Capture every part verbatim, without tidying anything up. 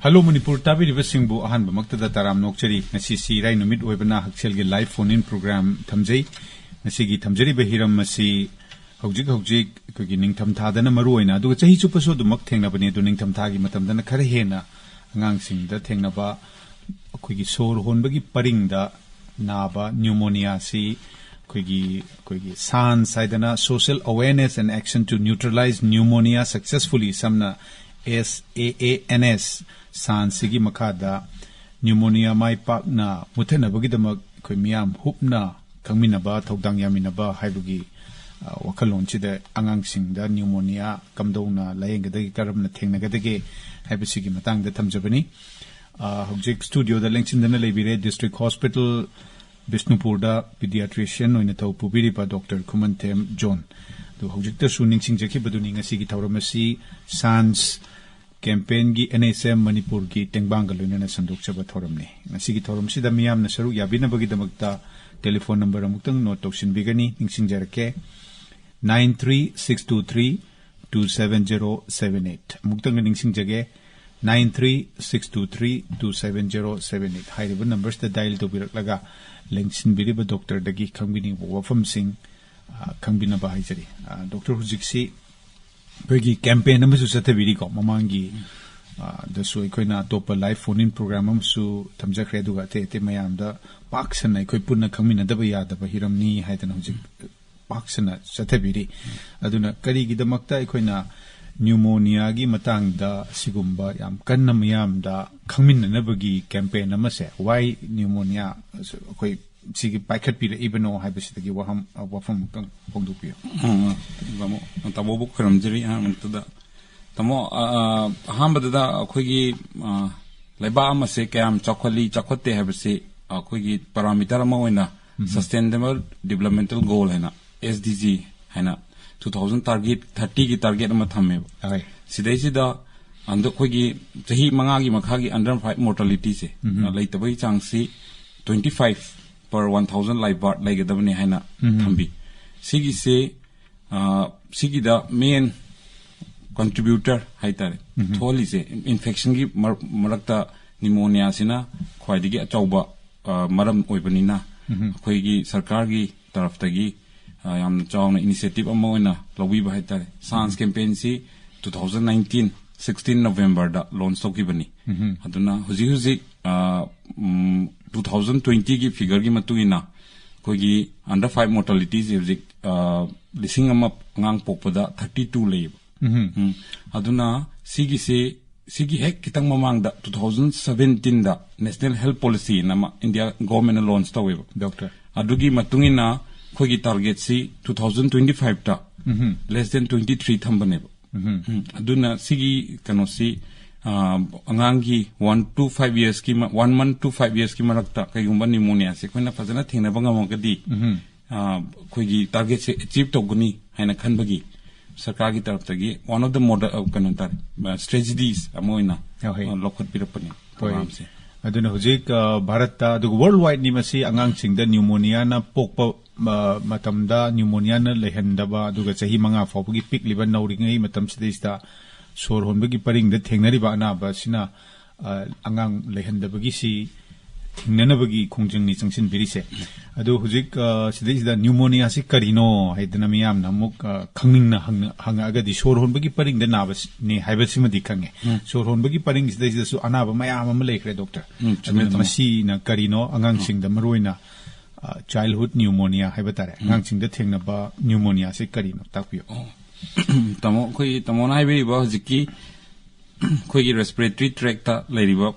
Hello Manipur ꯇꯥꯕꯤꯔꯤꯕꯁꯤꯡꯕꯨ ꯑꯍꯥꯟꯕꯃꯛꯇꯗ ꯇꯔꯥꯝꯅ ꯑꯣꯛꯆꯔꯤ꯫ ꯉꯁꯤꯁꯤ ꯏꯔꯥꯏ ꯅꯨꯃꯤꯠ ꯑꯣꯏꯕꯅ ꯍꯛꯁꯦꯜꯒꯤ live phone-in program ꯊꯝꯖꯩ꯫ ꯉꯁꯤꯒꯤ ꯊꯝꯖꯔꯤꯕ ꯍꯤꯔꯝ ꯑꯁꯤ ꯍꯧꯖꯤꯛ ꯍꯧꯖꯤꯛ ꯑꯩꯈꯣꯏꯒꯤ ꯅꯤꯡꯊꯝꯊꯥꯗꯅ ꯃꯔꯨ ꯑꯣꯏꯅ, ꯑꯗꯨꯒ ꯆꯍꯤ ꯆꯨꯞꯄꯁꯨ ꯑꯗꯨꯃꯛ ꯊꯦꯡꯅꯕꯅꯤ, ꯑꯗꯨ ꯅꯤꯡꯊꯝꯊꯥꯒꯤ ꯃꯇꯝꯗꯅ ꯈꯔ ꯍꯦꯟꯅ ꯑꯉꯥꯡꯁꯤꯡꯗ ꯊꯦꯡꯅꯕ ꯑꯩꯈꯣꯏꯒꯤ ꯁꯣꯔ ꯍꯣꯟꯕꯒꯤ ꯄꯔꯤꯡꯗ ꯅꯥꯕ pneumonia-ꯁꯤ ꯑꯩꯈꯣꯏꯒꯤ, ꯑꯩꯈꯣꯏꯒꯤ SANS ꯍꯥꯏꯗꯅ, Social Awareness and Action to Neutralize Pneumonia Successfully, ꯁꯝꯅ S A A N S, SANS-ꯁꯤꯒꯤ ꯃꯈꯥꯗ pneumonia ꯃꯥꯏ ꯄꯥꯛꯅ ꯃꯨꯠꯊꯅꯕꯒꯤꯗꯃꯛ ꯑꯩꯈꯣꯏ ꯃꯤꯌꯥꯝ ꯍꯨꯞꯅ ꯈꯪꯃꯤꯟꯅꯕ, ꯊꯧꯗꯥꯡ ꯌꯥꯃꯤꯟꯅꯕ ꯍꯥꯏꯕꯒꯤ, ꯑ, ꯋꯥꯈꯜꯂꯣꯟꯁꯤꯗ ꯑꯉꯥꯡꯁꯤꯡꯗ pneumonia ꯀꯝꯗꯧꯅ ꯂꯥꯌꯦꯡꯒꯗꯒꯦ, ꯀꯔꯝꯅ ꯊꯦꯡꯅꯒꯗꯒꯦ ꯍꯥꯏꯕꯁꯤꯒꯤ ꯃꯇꯥꯡꯗ ꯊꯝꯖꯕꯅꯤ꯫ ꯑ, ꯍꯧꯖꯤꯛ studio-ꯗ ꯂꯦꯡꯁꯤꯟꯗꯨꯅ ꯂꯩꯕꯤꯔꯦ District Hospital ꯕꯤꯁꯅꯨꯄꯨꯔꯗ pediatrician ꯑꯣꯏꯅ ꯊꯧ ꯄꯨꯕꯤꯔꯤꯕ ꯗꯣꯛꯇꯔ ꯈꯨꯃꯟꯊꯦꯝ ꯖꯣꯟ꯫ ꯑꯗꯨ ꯍꯧꯖꯤꯛꯇꯁꯨ ꯅꯤꯡꯁꯤꯡꯖꯈꯤꯕꯗꯨꯅꯤ, ꯉꯁꯤꯒꯤ ꯊꯧꯔꯝ ꯑꯁꯤ SANS campaign-ꯒꯤ N H M ꯃꯅꯤꯄꯨꯔꯒꯤ ꯇꯦꯡꯕꯥꯡꯒ ꯂꯣꯏꯅꯅ ꯁꯟꯗꯣꯛꯆꯕ ꯊꯧꯔꯝꯅꯤ꯫ ꯉꯁꯤꯒꯤ ꯊꯧꯔꯝꯁꯤꯗ ꯃꯤꯌꯥꯝꯅ ꯁꯔꯨꯛ ꯌꯥꯕꯤꯅꯕꯒꯤꯗꯃꯛꯇ telephone number ꯑꯃꯨꯛꯇꯪ note ꯇꯧꯁꯤꯟꯕꯤꯒꯅꯤ, ꯅꯤꯡꯁꯤꯡꯖꯔꯛꯀꯦ, nine three six two three two seven zero seven eight꯫ ꯑꯃꯨꯛꯇꯪꯒ ꯅꯤꯡꯁꯤꯡꯖꯒꯦ, nine three six two three two seven zero seven eight꯫ ꯍꯥꯏꯔꯤꯕ number-ꯁꯤꯗ dial ꯇꯧꯕꯤꯔꯛꯂꯒ ꯂꯦꯡꯁꯤꯟꯕꯤꯔꯤꯕ ꯗꯣꯛꯇꯔꯗꯒꯤ ꯈꯪꯕꯤꯅꯤꯡꯕ ꯋꯥꯐꯝꯁꯤꯡ, ꯑ, ꯈꯪꯕꯤꯅꯕ ꯍꯥꯏꯖꯔꯤ꯫ ꯑ, ꯗꯣꯛꯇꯔ, ꯍꯧꯖꯤꯛꯁꯤ ꯑꯩꯈꯣꯏꯒꯤ campaign ꯑꯃꯁꯨ ꯆꯠꯊꯕꯤꯔꯤꯀꯣ, ꯃꯃꯥꯡꯒꯤ, ꯑ, ꯗꯁꯨ ꯑꯩꯈꯣꯏꯅ ꯑꯇꯣꯞꯄ live phone-in program ꯑꯃꯁꯨ ꯊꯝꯖꯈ꯭ꯔꯦ, ꯑꯗꯨꯒ ꯑꯇꯩ ꯑꯇꯩ ꯃꯌꯥꯝꯗ ꯄꯥꯛ ꯁꯟꯅ ꯑꯩꯈꯣꯏ ꯄꯨꯟꯅ ꯈꯪꯃꯤꯟꯅꯗꯕ ꯌꯥꯗꯕ ꯍꯤꯔꯝꯅꯤ ꯍꯥꯏꯗꯅ ꯍꯧꯖꯤꯛ ꯄꯥꯛ ꯁꯟꯅ ꯆꯠꯊꯕꯤꯔꯤ꯫ ꯑꯗꯨꯅ ꯀꯔꯤꯒꯤꯗꯃꯛꯇ ꯑꯩꯈꯣꯏꯅ pneumonia-ꯒꯤ ꯃꯇꯥꯡꯗ ꯁꯤꯒꯨꯝꯕ ꯌꯥꯝ ꯀꯟꯅ ꯃꯤꯌꯥꯝꯗ ꯈꯪꯃꯤꯟꯅꯅꯕꯒꯤ campaign ꯑꯃꯁꯦ, why pneumonia, ꯑꯩꯈꯣꯏ ꯁꯤꯒꯤ ꯄꯥꯏꯈꯠꯄꯤꯔꯛꯏꯕꯅꯣ ꯍꯥꯏꯕꯁꯤꯗꯒꯤ ꯋꯥꯍꯪ, ꯋꯥꯐꯝ ꯑꯃꯇꯪ ꯐꯣꯡꯗꯣꯛꯄꯤꯌꯨ꯫ ꯎꯝ, ꯇꯥꯃꯣ, ꯇꯥꯃꯣꯕꯨ ꯈꯣꯏꯔꯝꯖꯔꯤ ꯑꯍꯥꯟꯕꯗ꯫ ꯇꯥꯃꯣ, ꯑ, ꯑ, ꯑꯍꯥꯟꯕꯗꯗ ꯑꯩꯈꯣꯏꯒꯤ, ꯑ, ꯂꯩꯕꯥꯛ ꯑꯃꯁꯦ ꯀꯌꯥꯝ ꯆꯥꯎꯈꯠꯂꯤ, ꯆꯥꯎꯈꯠꯇꯦ ꯍꯥꯏꯕꯁꯤ ꯑꯩꯈꯣꯏꯒꯤ parameter ꯑꯃ ꯑꯣꯏꯅ Sustainable Developmental Goal ꯍꯥꯏꯅ, S D G ꯍꯥꯏꯅ, two thousand target, thirty-ꯒꯤ target ꯑꯃ ꯊꯝꯃꯦꯕ꯫ ꯍꯣꯏ꯫ ꯁꯤꯗꯩꯁꯤꯗ ꯍꯟꯗꯛ ꯑꯩꯈꯣꯏꯒꯤ ꯆꯍꯤ ꯃꯉꯥꯒꯤ ꯃꯈꯥꯒꯤ under five mortality-ꯁꯦ, ꯎꯝ꯫ ꯂꯩꯇꯕꯒꯤ ꯆꯥꯡꯁꯤ twenty five per one thousand live birth ꯂꯩꯒꯗꯕꯅꯤ ꯍꯥꯏꯅ ꯎꯝ꯫ ꯊꯝꯕꯤ꯫ ꯁꯤꯒꯤꯁꯦ, ꯑ, ꯁꯤꯒꯤꯗ main ꯀꯟꯇ꯭ꯔꯤꯕ꯭ꯌꯨꯇꯔ ꯍꯥꯏꯇꯥꯔꯦ, ꯊꯣꯛꯍꯜꯂꯤꯁꯦ, ꯏꯟꯐꯦꯛꯁꯟꯒꯤ ꯃꯔ-, ꯃꯔꯛꯇ ꯅꯤꯃꯣꯅꯤꯌꯥꯁꯤꯅ ꯈ꯭ꯋꯥꯏꯗꯒꯤ ꯑꯆꯧꯕ, ꯑ, ꯃꯔꯝ ꯑꯣꯏꯕꯅꯤꯅ, ꯑꯩꯈꯣꯏꯒꯤ ꯁꯔꯀꯥꯔꯒꯤ ꯇꯔꯐꯇꯒꯤ, ꯑ, ꯌꯥꯝꯅ ꯆꯥꯎꯅ ꯏꯅꯤꯁꯤꯌꯦꯇꯤꯚ ꯑꯃ ꯑꯣꯏꯅ ꯂꯧꯕꯤꯕ ꯍꯥꯏꯇꯥꯔꯦ꯫ ꯁꯥꯟꯁ ꯀꯦꯝꯄꯦꯟꯁꯤ two thousand nineteen sixteen ꯅꯕꯦꯝꯕꯔꯗ ꯂꯣꯟꯆ ꯇꯧꯈꯤꯕꯅꯤ꯫ ꯑꯗꯨꯅ ꯍꯧꯖꯤꯛ ꯍꯧꯖꯤꯛ, ꯑ, ꯎꯝ, two thousand twenty ꯒꯤ ꯐꯤꯒꯔꯒꯤ ꯃꯇꯨꯡ ꯏꯟꯅ ꯑꯩꯈꯣꯏꯒꯤ under five ꯃꯣꯔꯇꯥꯂꯤꯇꯤꯁꯦ ꯍꯧꯖꯤꯛ, ꯑ, ꯂꯤꯁꯤꯡ ꯑꯃ ꯑꯉꯥꯡ ꯄꯣꯛꯄꯗ thirty two ꯂꯩꯌꯦꯕ꯫ ꯎꯝ꯫ ꯑꯗꯨꯅ ꯁꯤꯒꯤꯁꯤ, ꯁꯤꯒꯤ ꯍꯦꯛ ꯈꯤꯇꯪ ꯃꯃꯥꯡꯗ two thousand seventeen ꯗ National Health Policy ꯑꯅ ꯑꯃ ꯏꯟꯗꯤꯌꯥ ꯒꯣꯔꯃꯦꯟꯅ ꯂꯣꯟꯆ ꯇꯧꯋꯦꯕ꯫ ꯗꯣꯛꯇꯔ꯫ ꯑꯗꯨꯒꯤ ꯃꯇꯨꯡ ꯏꯟꯅ ꯑꯩꯈꯣꯏꯒꯤ ꯇꯥꯔꯒꯦꯠꯁꯤ two thousand twenty five ꯇ less than twenty three ꯊꯝꯕꯅꯦꯕ꯫ ꯎꯝ, ꯑꯗꯨꯅ ꯁꯤꯒꯤ ꯀꯩꯅꯣꯁꯤ, ꯑ, ꯑꯉꯥꯡꯒꯤ one to five years ꯀꯤ ꯃ-, one month to five years ꯀꯤ ꯃꯔꯛꯇ ꯀꯩꯒꯨꯝꯕ ꯅꯤꯃꯣꯅꯤꯌꯥꯁꯦ ꯑꯩꯈꯣꯏꯅ ꯐꯖꯅ ꯊꯦꯡꯅꯕ ꯉꯝꯃꯒꯗꯤ, ꯑ, ꯑꯩꯈꯣꯏꯒꯤ ꯇꯥꯔꯒꯦꯠꯁꯦ ꯑꯦꯆꯤꯚ ꯇꯧꯒꯅꯤ ꯍꯥꯏꯅ ꯈꯟꯕꯒꯤ ꯁꯔꯀꯥꯔꯒꯤ ꯇꯔꯞꯇꯒꯤ one of the model, ꯑ, ꯀꯩꯅꯣ ꯇꯥꯔꯦ, ꯑ, ꯁ꯭ꯇ꯭ꯔꯦꯇꯦꯖꯤꯁ ꯑꯃ ꯑꯣꯏꯅ, ꯍꯣꯏ꯫ ꯑ, ꯂꯧꯈꯠꯄꯤꯔꯛꯄꯅꯤ ꯍꯣꯏ꯫ ꯄ꯭ꯔꯣꯒ꯭ꯔꯥꯝꯁꯦ꯫ ꯑꯗꯨꯅ ꯍꯧꯖꯤꯛ, ꯑ, ꯚꯥꯔꯠꯇ, ꯑꯗꯨꯒ ꯋꯥꯔꯜ ꯋꯥꯏꯗꯅꯤ ꯃꯁꯤ ꯑꯉꯥꯡꯁꯤꯡꯗ ꯅ꯭ꯌꯨꯃꯣꯅꯤꯌꯥꯅ ꯄꯣꯛꯄ, ꯑ, ꯃꯇꯝꯗ ꯅ꯭ꯌꯨꯃꯣꯅꯤꯌꯥꯅ ꯂꯩꯍꯟꯗꯕ, ꯑꯗꯨꯒ ꯆꯍꯤ ꯃꯉꯥ ꯐꯥꯎꯕꯒꯤ ꯄꯤꯛꯂꯤꯕ ꯅꯧꯔꯤꯉꯩ ꯃꯇꯝꯁꯤꯗꯩꯁꯤꯗ ꯁꯣꯔ ꯍꯣꯟꯕꯒꯤ ꯄꯔꯤꯡꯗ ꯊꯦꯡꯅꯔꯤꯕ ꯑꯅꯥꯕ ꯑꯁꯤꯅ, ꯑ, ꯑꯉꯥꯡ ꯂꯩꯍꯟꯗꯕꯒꯤꯁꯤ ꯊꯤꯡꯅꯅꯕꯒꯤ ꯈꯣꯡꯖꯪꯅꯤ ꯆꯪꯁꯤꯟꯕꯤꯔꯤꯁꯦ꯫ ꯑꯗꯣ ꯍꯧꯖꯤꯛ, ꯑ, ꯁꯤꯗꯩꯁꯤꯗ ꯅ꯭ꯌꯨꯃꯣꯅꯤꯌꯥꯁꯤ ꯀꯔꯤꯅꯣ ꯍꯥꯏꯗꯅ ꯃꯤꯌꯥꯝꯅ ꯑꯃꯨꯛ, ꯑ, ꯈꯪꯅꯤꯡꯅ ꯍꯪꯅ-, ꯍꯪꯉꯛꯑꯒꯗꯤ ꯁꯣꯔ ꯍꯣꯟꯕꯒꯤ ꯄꯔꯤꯡꯗ ꯅꯥꯕꯅꯤ ꯍꯥꯏꯕꯁꯤꯃꯗꯤ ꯈꯪꯉꯦ꯫ ꯎꯝ꯫ ꯁꯣꯔ ꯍꯣꯟꯕꯒꯤ ꯄꯔꯤꯡꯁꯤꯗꯩꯁꯤꯗꯁꯨ ꯑꯅꯥꯕ ꯃꯌꯥꯝ ꯑꯃ ꯂꯩꯈ꯭ꯔꯦ, ꯗꯣꯛꯇꯔ꯫ ꯎꯝ, ꯆꯨꯝꯃꯦ, ꯑꯗꯨꯅ ꯆꯨꯝꯃꯦ꯫ ꯃꯁꯤꯅ ꯀꯔꯤꯅꯣ ꯑꯉꯥꯡꯁꯤꯡꯗ ꯃꯔꯨꯑꯣꯏꯅ, ꯑ, ꯆꯥꯏꯜꯍꯨꯗ ꯅ꯭ꯌꯨꯃꯣꯅꯤꯌꯥ ꯍꯥꯏꯕ ꯇꯥꯔꯦ, ꯎꯝ꯫ ꯑꯉꯥꯡꯁꯤꯡꯗ ꯊꯦꯡꯅꯕ ꯅ꯭ꯌꯨꯃꯣꯅꯤꯌꯥꯁꯦ ꯀꯔꯤꯅꯣ? ꯇꯥꯛꯄꯤꯌꯨ꯫ ꯑꯣ꯫ ꯇꯥꯃꯣ, ꯑꯩꯈꯣꯏ ꯇꯥꯃꯣꯅ ꯍꯥꯏꯕꯤꯔꯤꯕ ꯍꯧꯖꯤꯛꯀꯤ ꯑꯩꯈꯣꯏꯒꯤ ꯔꯦꯁꯄꯤꯔꯦꯇꯔꯤ ꯇ꯭ꯔꯦꯛꯇ ꯂꯩꯔꯤꯕ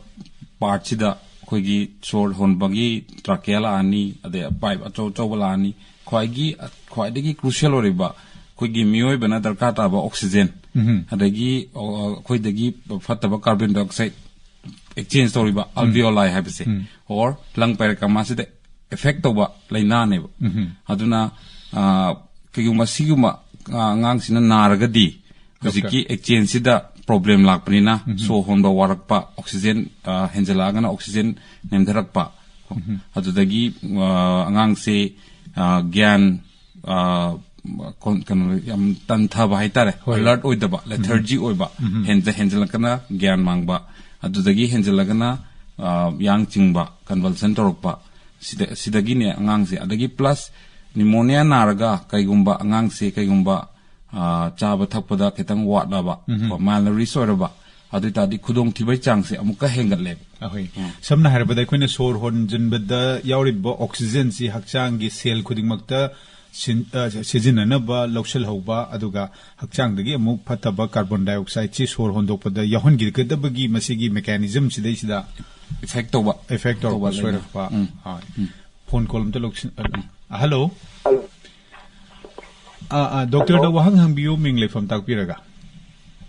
ꯄꯥꯔꯠꯁꯤꯗ ꯑꯩꯈꯣꯏꯒꯤ ꯁꯣꯔ ꯍꯣꯟꯕꯒꯤ ꯇ꯭ꯔꯥꯀꯤꯌꯥ ꯂꯥꯛꯑꯅꯤ, ꯑꯗꯩ ꯄꯥꯏꯞ ꯑꯆꯧ ꯑꯆꯧꯕ ꯂꯥꯛꯑꯅꯤ꯫ ꯈ꯭ꯋꯥꯏꯒꯤ, ꯈ꯭ꯋꯥꯏꯗꯒꯤ ꯀ꯭ꯔꯨꯁꯤꯌꯦꯜ ꯑꯣꯏꯔꯤꯕ ꯑꯩꯈꯣꯏꯒꯤ ꯃꯤꯑꯣꯏꯕꯅ ꯗꯔꯀꯥꯔ ꯇꯥꯕ ꯑꯣꯛꯁꯤꯖꯦꯟ, ꯎꯝ꯫ ꯑꯗꯒꯤ, ꯑ, ꯑꯩꯈꯣꯏꯗꯒꯤ ꯐꯠꯇꯕ ꯀꯥꯔꯕꯣꯟ ꯗꯥꯏꯑꯣꯛꯁꯥꯏꯗ ꯑꯦꯛꯆꯦꯟꯖ ꯇꯧꯔꯤꯕ ꯎꯝ꯫ ꯑꯜꯚꯤꯑꯣꯂꯥꯏ ꯍꯥꯏꯕꯁꯦ, ꯎꯝ꯫ ꯑꯣꯔ ꯂꯪ ꯄꯦꯔꯦꯀꯥꯃꯥꯁꯤꯗ ꯑꯦꯐꯦꯛ ꯇꯧꯕ ꯂꯥꯏꯅꯥꯅꯦꯕ꯫ ꯎꯝ꯫ ꯑꯗꯨꯅ, ꯑ, ꯀꯩꯒꯨꯝꯕ ꯁꯤꯒꯨꯝꯕ, ꯑ, ꯑꯉꯥꯡꯁꯤꯅ ꯅꯥꯔꯒꯗꯤ, ꯍꯧꯖꯤꯛꯀꯤ ꯗꯣꯛꯇꯔ꯫ ꯑꯦꯛꯆꯦꯟꯖꯁꯤꯗ ꯄ꯭ꯔꯣꯕ꯭ꯂꯦꯝ ꯂꯥꯛꯄꯅꯤꯅ, ꯎꯝ꯫ ꯁꯣꯔ ꯍꯣꯟꯕ ꯋꯥꯔꯛꯄ, ꯑꯣꯛꯁꯤꯖꯦꯟ, ꯑ, ꯍꯦꯟꯖꯜꯂꯛꯑꯒꯅ ꯑꯣꯛꯁꯤꯖꯦꯟ ꯅꯦꯝꯊꯔꯛꯄ, ꯎꯝ꯫ ꯑꯗꯨꯗꯒꯤ, ꯑ, ꯑꯉꯥꯡꯁꯦ, ꯑ, ꯒ꯭ꯌꯥꯟ, ꯑ, ꯀꯩꯅꯣ, ꯌꯥꯝ ꯇꯟꯊꯕ ꯍꯥꯏꯇꯥꯔꯦ, ꯍꯣꯏ꯫ Alert ꯑꯣꯏꯗꯕ, lethargy ꯑꯣꯏꯕ, ꯎꯝ꯫ ꯍꯦꯟꯖ-, ꯍꯦꯟꯖꯜꯂꯛꯀꯅ ꯒ꯭ꯌꯥꯟ ꯃꯥꯡꯕ, ꯑꯗꯨꯗꯒꯤ ꯍꯦꯟꯖꯜꯂꯒꯅ, ꯑ, ꯌꯥꯡ ꯆꯤꯡꯕ, convulsion ꯇꯧꯔꯛꯄ, ꯁꯤꯗ, ꯁꯤꯗꯒꯤꯅꯦ ꯑꯉꯥꯡꯁꯦ꯫ ꯑꯗꯒꯤ plus pneumonia ꯅꯥꯔꯒ ꯀꯩꯒꯨꯝꯕ ꯑꯉꯥꯡꯁꯦ ꯀꯩꯒꯨꯝꯕ, ꯑ, ꯆꯥꯕ ꯊꯛꯄꯗ ꯈꯤꯇꯪ ꯋꯥꯠꯂꯕ, ꯎꯝ꯫ ꯀꯣ, malnourished ꯑꯣꯏꯔꯕ, ꯑꯗꯨ ꯑꯣꯏꯇꯥꯔꯗꯤ ꯈꯨꯗꯣꯡꯊꯤꯕꯒꯤ ꯆꯥꯡꯁꯦ ꯑꯃꯨꯛꯀ ꯍꯦꯟꯒꯠꯂꯦꯕ꯫ ꯑꯍꯣꯏ꯫ ꯎꯝ꯫ ꯁꯝꯅ ꯍꯥꯏꯔꯕꯗ ꯑꯩꯈꯣꯏꯅ ꯁꯣꯔ ꯍꯣꯟꯖꯤꯟꯕꯗ ꯌꯥꯎꯔꯤꯕ oxygenꯁꯤ ꯍꯛꯆꯥꯡꯒꯤ cell ꯈꯨꯗꯤꯡꯃꯛꯇ ꯁꯤꯟ-, ꯑ, ꯁꯤꯖꯤꯟꯅꯅꯕ ꯂꯧꯁꯤꯜꯍꯧꯕ, ꯑꯗꯨꯒ ꯍꯛꯆꯥꯡꯗꯒꯤ ꯑꯃꯨꯛ ꯐꯠꯇꯕ carbon dioxideꯁꯤ ꯁꯣꯔ ꯍꯣꯟꯗꯣꯛꯄꯗ ꯌꯥꯎꯍꯟꯈꯤꯒꯗꯕꯒꯤ ꯃꯁꯤꯒꯤ mechanism ꯁꯤꯗꯩꯁꯤꯗ effect ꯇꯧꯕ, effect ꯇꯧꯔꯛꯄ, ꯇꯧꯕ ꯂꯩꯅ꯫ ꯁꯣꯏꯔꯛꯄ꯫ ꯎꯝ꯫ ꯍꯣꯏ꯫ ꯎꯝ꯫ Phone call ꯑꯝꯇ ꯂꯧꯁꯤꯟ-, ꯑ, hello? Hello. ꯑꯥ, ꯑꯥ, doctorꯗ hello? ꯋꯥꯍꯪ ꯍꯪꯕꯤꯌꯨ, ꯃꯤꯡ ꯂꯩꯐꯝ ꯇꯥꯛꯄꯤꯔꯒ꯫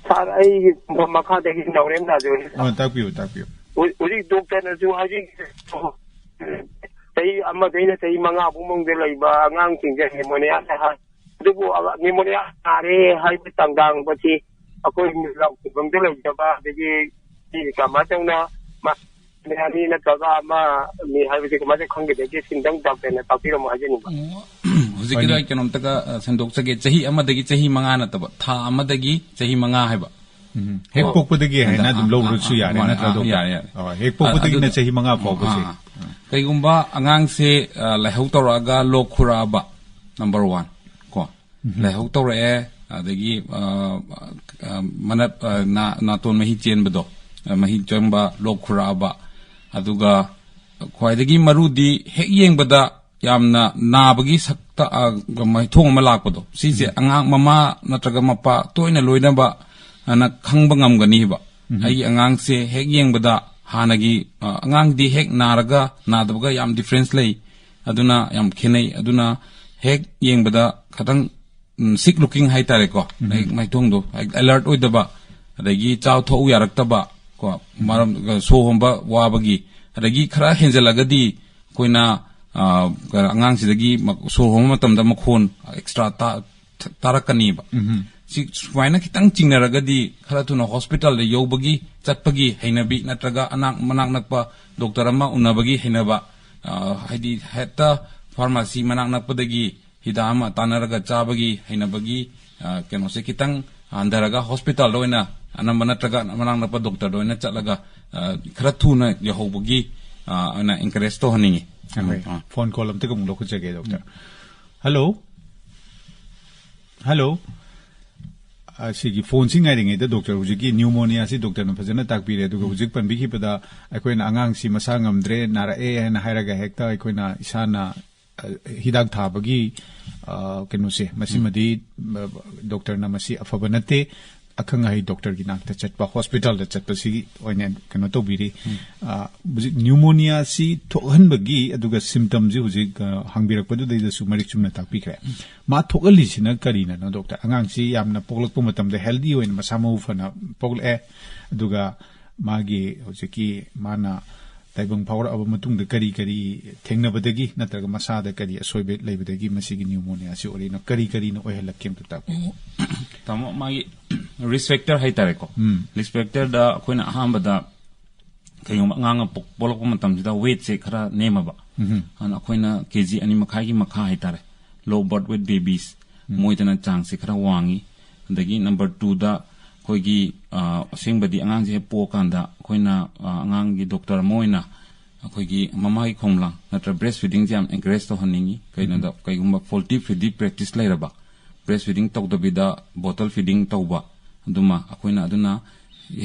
Sir, ꯑꯩ ꯃꯈꯥꯗꯒꯤ ꯅꯥꯎꯔꯦꯝ ꯂꯥꯖꯣꯏ꯫ ꯑꯥ, ꯇꯥꯛꯄꯤꯌꯨ, ꯇꯥꯛꯄꯤꯌꯨ꯫ ꯍꯧ-, ꯍꯧꯖꯤꯛ doctorꯅꯁꯨ ꯍꯥꯏꯕꯤꯈ꯭ꯔꯦ, ꯆꯍꯤ ꯑꯃꯗꯩꯅ ꯆꯍꯤ ꯃꯉꯥ ꯐꯥꯎ ꯃꯅꯨꯡꯗ ꯂꯩꯕ ꯑꯉꯥꯡꯁꯤꯡꯁꯦ pneumonia ꯍꯥꯏ꯫ ꯑꯗꯨꯕꯨ pneumonia ꯅꯥꯔꯦ ꯍꯥꯏꯕ ꯆꯥꯡꯗꯥꯡꯕꯁꯤ ꯑꯩꯈꯣꯏ ꯂꯝ ꯈꯨꯡꯒꯪꯗ ꯂꯩꯖꯕ, ꯑꯗꯒꯤ ꯁꯤ ꯀꯃꯥꯏꯅ ꯇꯧꯅ ꯃꯥ pneumonia ꯅꯠꯇ꯭ꯔꯒ ꯑꯃ ꯅꯤ ꯍꯥꯏꯕꯁꯤ ꯀꯃꯥꯏꯅ ꯈꯪꯒꯗꯒꯦ? ꯁꯤꯝꯇꯪ doctorꯅ ꯇꯥꯛꯄꯤꯔꯝꯃꯣ ꯍꯥꯏꯖꯅꯤꯡꯕ꯫ ꯎꯝ, ꯍꯧꯖꯤꯛꯀꯤꯗꯣ ꯍꯣꯏꯅꯦ꯫ ꯑꯩ ꯀꯩꯅꯣꯝꯇꯒ, ꯑ, ꯁꯦꯝꯗꯣꯛꯆꯒꯦ꯫ ꯆꯍꯤ ꯑꯃꯗꯒꯤ ꯆꯍꯤ ꯃꯉꯥ ꯅꯠꯇꯕ, ꯊꯥ ꯑꯃꯗꯒꯤ ꯆꯍꯤ ꯃꯉꯥ ꯍꯥꯏꯕ꯫ ꯎꯝ꯫ ꯍꯦꯛ ꯑꯣ꯫ ꯄꯣꯛꯄꯗꯒꯤ ꯍꯥꯏꯅ ꯑꯗꯨꯝ ꯑꯥ, ꯂꯧꯔꯁꯨ ꯑꯥ, ꯌꯥꯔꯦ, ꯃꯥꯅꯦ, ꯅꯠꯇ꯭ꯔꯥ, ꯑꯥ, doctor? ꯌꯥꯔꯦ, ꯌꯥꯔꯦ꯫ ꯑꯣ, ꯍꯦꯛ ꯑ-, ꯄꯣꯛꯄꯗꯒꯤꯅ ꯑꯗꯨꯗ-, ꯆꯍꯤ ꯃꯉꯥ ꯐꯥꯎꯕꯁꯦ꯫ ꯑꯥ, ꯑꯥ꯫ ꯀꯩꯒꯨꯝꯕ ꯑꯉꯥꯡꯁꯦ, ꯑ, ꯂꯥꯏꯍꯧ ꯇꯧꯔꯛꯑꯒ ꯂꯣꯛ ꯈꯨꯔꯛꯑꯕ, number one, ꯀꯣ꯫ ꯎꯝ꯫ ꯂꯥꯏꯍꯧ ꯇꯧꯔꯛꯑꯦ, ꯑꯗꯒꯤ, ꯑ, ꯑ, ꯃꯅꯞ, ꯑ, ꯅꯥ-, ꯅꯥꯇꯣꯟ ꯃꯍꯤ ꯆꯦꯟꯕꯗꯣ, ꯑ, ꯃꯍꯤ ꯆꯪꯕ, ꯂꯣꯛ ꯈꯨꯔꯛꯑꯕ, ꯑꯗꯨꯒ ꯈ꯭ꯋꯥꯏꯗꯒꯤ ꯃꯔꯨꯗꯤ ꯍꯦꯛ ꯌꯦꯡꯕꯗ ꯌꯥꯝꯅ ꯅꯥꯕꯒꯤ ꯁꯛꯇ, ꯑ, ꯃꯥꯏꯊꯣꯡ ꯑꯃ ꯂꯥꯛꯄꯗꯣ, ꯁꯤꯁꯦ ꯎꯝ꯫ ꯑꯉꯥꯡ ꯃꯃꯥ ꯅꯠꯇ꯭ꯔꯒ ꯃꯄꯥ ꯇꯣꯏꯅ ꯂꯣꯏꯅꯕ, ꯑꯅ ꯈꯪꯕ ꯉꯝꯒꯅꯤꯕ꯫ ꯎꯝ꯫ ꯑꯩꯒꯤ ꯑꯉꯥꯡꯁꯦ ꯍꯦꯛ ꯌꯦꯡꯕꯗ ꯍꯥꯟꯅꯒꯤ, ꯑ, ꯑꯉꯥꯡꯗꯤ ꯍꯦꯛ ꯅꯥꯔꯒ ꯅꯥꯗꯕꯒ ꯌꯥꯝ difference ꯂꯩ, ꯑꯗꯨꯅ ꯌꯥꯝ ꯈꯦꯠꯅꯩ꯫ ꯑꯗꯨꯅ ꯍꯦꯛ ꯌꯦꯡꯕꯗ ꯈꯇꯪ, ꯎꯝ, sick looking ꯍꯥꯏꯇꯥꯔꯦꯀꯣ, ꯎꯝ꯫ ꯃꯥꯏ-, ꯃꯥꯏꯊꯣꯡꯗꯣ alert ꯑꯣꯏꯗꯕ, ꯑꯗꯒꯤ ꯆꯥꯕ ꯊꯛꯎ ꯌꯥꯔꯛꯇꯕ, ꯀꯣ, ꯎꯝ꯫ ꯃꯔꯝ, ꯁꯣ ꯍꯣꯟꯕ ꯋꯥꯕꯒꯤ, ꯑꯗꯒꯤ ꯈꯔ ꯍꯦꯟꯖꯜꯂꯒꯗꯤ ꯑꯩꯈꯣꯏꯅ, ꯑ, ꯑꯉꯥꯡꯁꯤꯗꯒꯤ ꯃ-, ꯁꯣꯔ ꯍꯣꯟꯕ ꯃꯇꯝꯗ ꯃꯈꯣꯟ extra ꯇꯥ-, ꯊ-, ꯇꯥꯔꯛꯀꯅꯤꯕ꯫ ꯎꯝ꯫ ꯁꯤ ꯁꯨꯃꯥꯏꯅ ꯈꯤꯇꯪ ꯆꯤꯡꯅꯔꯒꯗꯤ ꯈꯔ ꯊꯨꯅ hospitalꯗ ꯌꯧꯕꯒꯤ, ꯆꯠꯄꯒꯤ ꯍꯩꯅꯕꯤ ꯅꯠꯇ꯭ꯔꯒ ꯑꯅꯥꯛ-, ꯃꯅꯥꯛ ꯅꯛꯄ doctor ꯑꯃ ꯎꯅꯕꯒꯤ ꯍꯩꯅꯕ, ꯑ, ꯍꯥꯏꯗꯤ ꯍꯦꯛꯇ pharmacy ꯃꯅꯥꯛ ꯅꯛꯄꯗꯒꯤ ꯍꯤꯗꯥꯛ ꯑꯃ ꯇꯥꯟꯅꯔꯒ ꯆꯥꯕꯒꯤ ꯍꯩꯅꯕꯒꯤ, ꯑ, ꯀꯩꯅꯣꯁꯦ ꯈꯤꯇꯪ ꯍꯟꯊꯔꯒ ꯍꯣꯁꯄꯤꯇꯥꯜꯗ ꯑꯣꯏꯅ ꯑꯅꯝꯕ ꯅꯠꯇ꯭ꯔꯒ ꯃꯅꯥꯛ ꯅꯛꯄ ꯗꯣꯛꯇꯔꯗ ꯑꯣꯏꯅ ꯆꯠꯂꯒ, ꯑ, ꯈꯔ ꯊꯨꯅ ꯌꯧꯍꯧꯕꯒꯤ, ꯑ, ꯑꯣꯏꯅ ꯑꯦꯟꯀꯔꯦꯖ ꯇꯧꯍꯟꯅꯤꯡꯉꯤ꯫ ꯑꯩꯈꯣꯏ ꯑ꯫ ꯐꯣꯟ ꯀꯣꯜ ꯑꯝꯇꯒ ꯑꯃꯨꯛ ꯂꯧꯈꯠꯆꯒꯦ, ꯗꯣꯛꯇꯔ꯫ ꯍꯜꯂꯣ꯫ ꯍꯜꯂꯣ꯫ ꯑ, ꯁꯤꯒꯤ ꯐꯣꯟꯁꯤ ꯉꯥꯏꯔꯤꯉꯩꯗ ꯗꯣꯛꯇꯔ, ꯍꯧꯖꯤꯛꯀꯤ ꯅ꯭ꯌꯨꯃꯣꯅꯤꯌꯥꯁꯤ ꯗꯣꯛꯇꯔꯅ ꯐꯖꯅ ꯇꯥꯛꯄꯤꯔꯦ, ꯑꯗꯨꯒ ꯍꯧꯖꯤꯛ ꯄꯟꯕꯤꯈꯤꯕꯗ ꯑꯩꯈꯣꯏꯅ ꯑꯉꯥꯡꯁꯤ ꯃꯁꯥ ꯉꯝꯗ꯭ꯔꯦ, ꯅꯥꯔꯛꯑꯦ ꯍꯥꯏꯅ ꯍꯥꯏꯔꯒ ꯍꯦꯛꯇ ꯑꯩꯈꯣꯏꯅ ꯏꯁꯥꯅ, ꯑ, ꯍꯤꯗꯥꯛ ꯊꯥꯕꯒꯤ, ꯑ, ꯀꯩꯅꯣꯁꯦ, ꯃꯁꯤꯃꯗꯤ, ꯑ, ꯗꯣꯛꯇꯔꯅ ꯃꯁꯤ ꯑꯐꯕ ꯅꯠꯇꯦ, ꯑꯈꯪ ꯑꯍꯩ ꯗꯣꯛꯇꯔꯒꯤ ꯅꯥꯛꯇ ꯆꯠꯄ, ꯍꯣꯁꯄꯤꯇꯥꯜꯗ ꯆꯠꯄꯁꯤ ꯑꯣꯏꯅ ꯀꯩꯅꯣ ꯇꯧꯕꯤꯔꯤ꯫ ꯑ, ꯍꯧꯖꯤꯛ ꯅ꯭ꯌꯨꯃꯣꯅꯤꯌꯥꯁꯤ ꯊꯣꯛꯍꯟꯕꯒꯤ, ꯑꯗꯨꯒ ꯁꯤꯝꯇꯝꯁꯤ ꯍꯧꯖꯤꯛ, ꯑ, ꯍꯪꯕꯤꯔꯛꯄꯗꯨꯗꯩꯗꯁꯨ ꯃꯔꯤꯛ ꯆꯨꯝꯅ ꯇꯥꯛꯄꯤꯈ꯭ꯔꯦ꯫ ꯃꯥ ꯊꯣꯛꯍꯜꯂꯤꯁꯤꯅ ꯀꯔꯤꯅꯅꯣ, ꯗꯣꯛꯇꯔ? ꯑꯉꯥꯡꯁꯤ ꯌꯥꯝꯅ ꯄꯣꯛꯂꯛꯄ ꯃꯇꯝꯗ ꯍꯦꯜꯗꯤ ꯑꯣꯏꯅ ꯃꯁꯥ ꯃꯎ ꯐꯅ ꯄꯣꯛꯂꯛꯑꯦ, ꯑꯗꯨꯒ ꯃꯥꯒꯤ ꯍꯧꯖꯤꯛꯀꯤ ꯃꯥꯅ ꯇꯥꯏꯕꯪ ꯐꯥꯎꯔꯛꯑꯕ ꯃꯇꯨꯡꯗ ꯀꯔꯤ ꯀꯔꯤ ꯊꯦꯡꯅꯕꯗꯒꯤ ꯅꯠꯇ꯭ꯔꯒ ꯃꯁꯥꯗ ꯀꯔꯤ ꯑꯁꯣꯏꯕ ꯂꯩꯕꯗꯒꯤ ꯃꯁꯤꯒꯤ ꯅ꯭ꯌꯨꯃꯣꯅꯤꯌꯥꯁꯤ ꯑꯣꯏꯔꯤꯅꯣ? ꯀꯔꯤ ꯀꯔꯤꯅ ꯑꯣꯏꯍꯜꯂꯛꯀꯦ ꯑꯝꯇ ꯇꯥꯛꯄꯤꯌꯨ꯫ ꯇꯥꯃꯣ, ꯃꯥꯒꯤ ꯔꯤꯁ꯭ꯛ ꯐꯦꯛꯇꯔ ꯍꯥꯏꯇꯥꯔꯦꯀꯣ꯫ ꯎꯝ꯫ ꯔꯤꯁ꯭ꯛ ꯐꯦꯛꯇꯔꯗ ꯑꯩꯈꯣꯏꯅ ꯑꯍꯥꯟꯕꯗ ꯀꯩꯒꯨꯝꯕ ꯑꯉꯥꯡ ꯑꯃ ꯄꯣꯛ-, ꯄꯣꯛꯂꯛꯄ ꯃꯇꯝꯁꯤꯗ ꯋꯦꯠꯁꯦ ꯈꯔ ꯅꯦꯝꯃꯕ꯫ ꯎꯝ꯫ ꯑꯗꯨꯅ ꯑꯩꯈꯣꯏꯅ ꯀꯦ ꯖꯤ ꯑꯅꯤ ꯃꯈꯥꯏꯒꯤ ꯃꯈꯥ ꯍꯥꯏꯇꯥꯔꯦ꯫ Low birth weight babies, ꯎꯝ꯫ ꯃꯣꯏꯗꯅ ꯆꯥꯡꯁꯦ ꯈꯔ ꯋꯥꯡꯉꯤ꯫ ꯑꯗꯒꯤ ꯅꯝꯕꯔ ꯇꯨꯗ ꯑꯩꯈꯣꯏꯒꯤ, ꯑ, ꯑꯁꯦꯡꯕꯗꯤ ꯑꯉꯥꯡꯁꯦ ꯍꯦꯛ ꯄꯣꯛꯑꯀꯥꯟꯗ ꯑꯩꯈꯣꯏꯅ, ꯑ, ꯑꯉꯥꯡꯒꯤ ꯗꯣꯛꯇꯔ ꯑꯃ ꯑꯣꯏꯅ ꯑꯩꯈꯣꯏꯒꯤ ꯃꯃꯥꯒꯤ ꯈꯣꯝꯂꯥꯡ ꯅꯠꯇ꯭ꯔ ꯕ꯭ꯔꯦꯁ ꯐꯤꯗꯤꯡꯁꯦ ꯌꯥꯝ ꯑꯦꯟꯀꯔꯦꯖ ꯇꯧꯍꯟꯅꯤꯡꯉꯤ꯫ ꯀꯩꯅꯣꯗ, ꯎꯝ꯫ ꯀꯩꯒꯨꯝꯕ ꯐꯣꯜꯇꯤ ꯐꯤꯗꯤꯡ ꯄ꯭ꯔꯦꯛꯇꯤꯁ ꯂꯩꯔꯕ, ꯕ꯭ꯔꯦꯁ ꯐꯤꯗꯤꯡ ꯇꯧꯗꯕꯤꯗ ꯕꯣꯇꯜ ꯐꯤꯗꯤꯡ ꯇꯧꯕ, ꯑꯗꯨꯃ ꯑꯩꯈꯣꯏꯅ ꯑꯗꯨꯅ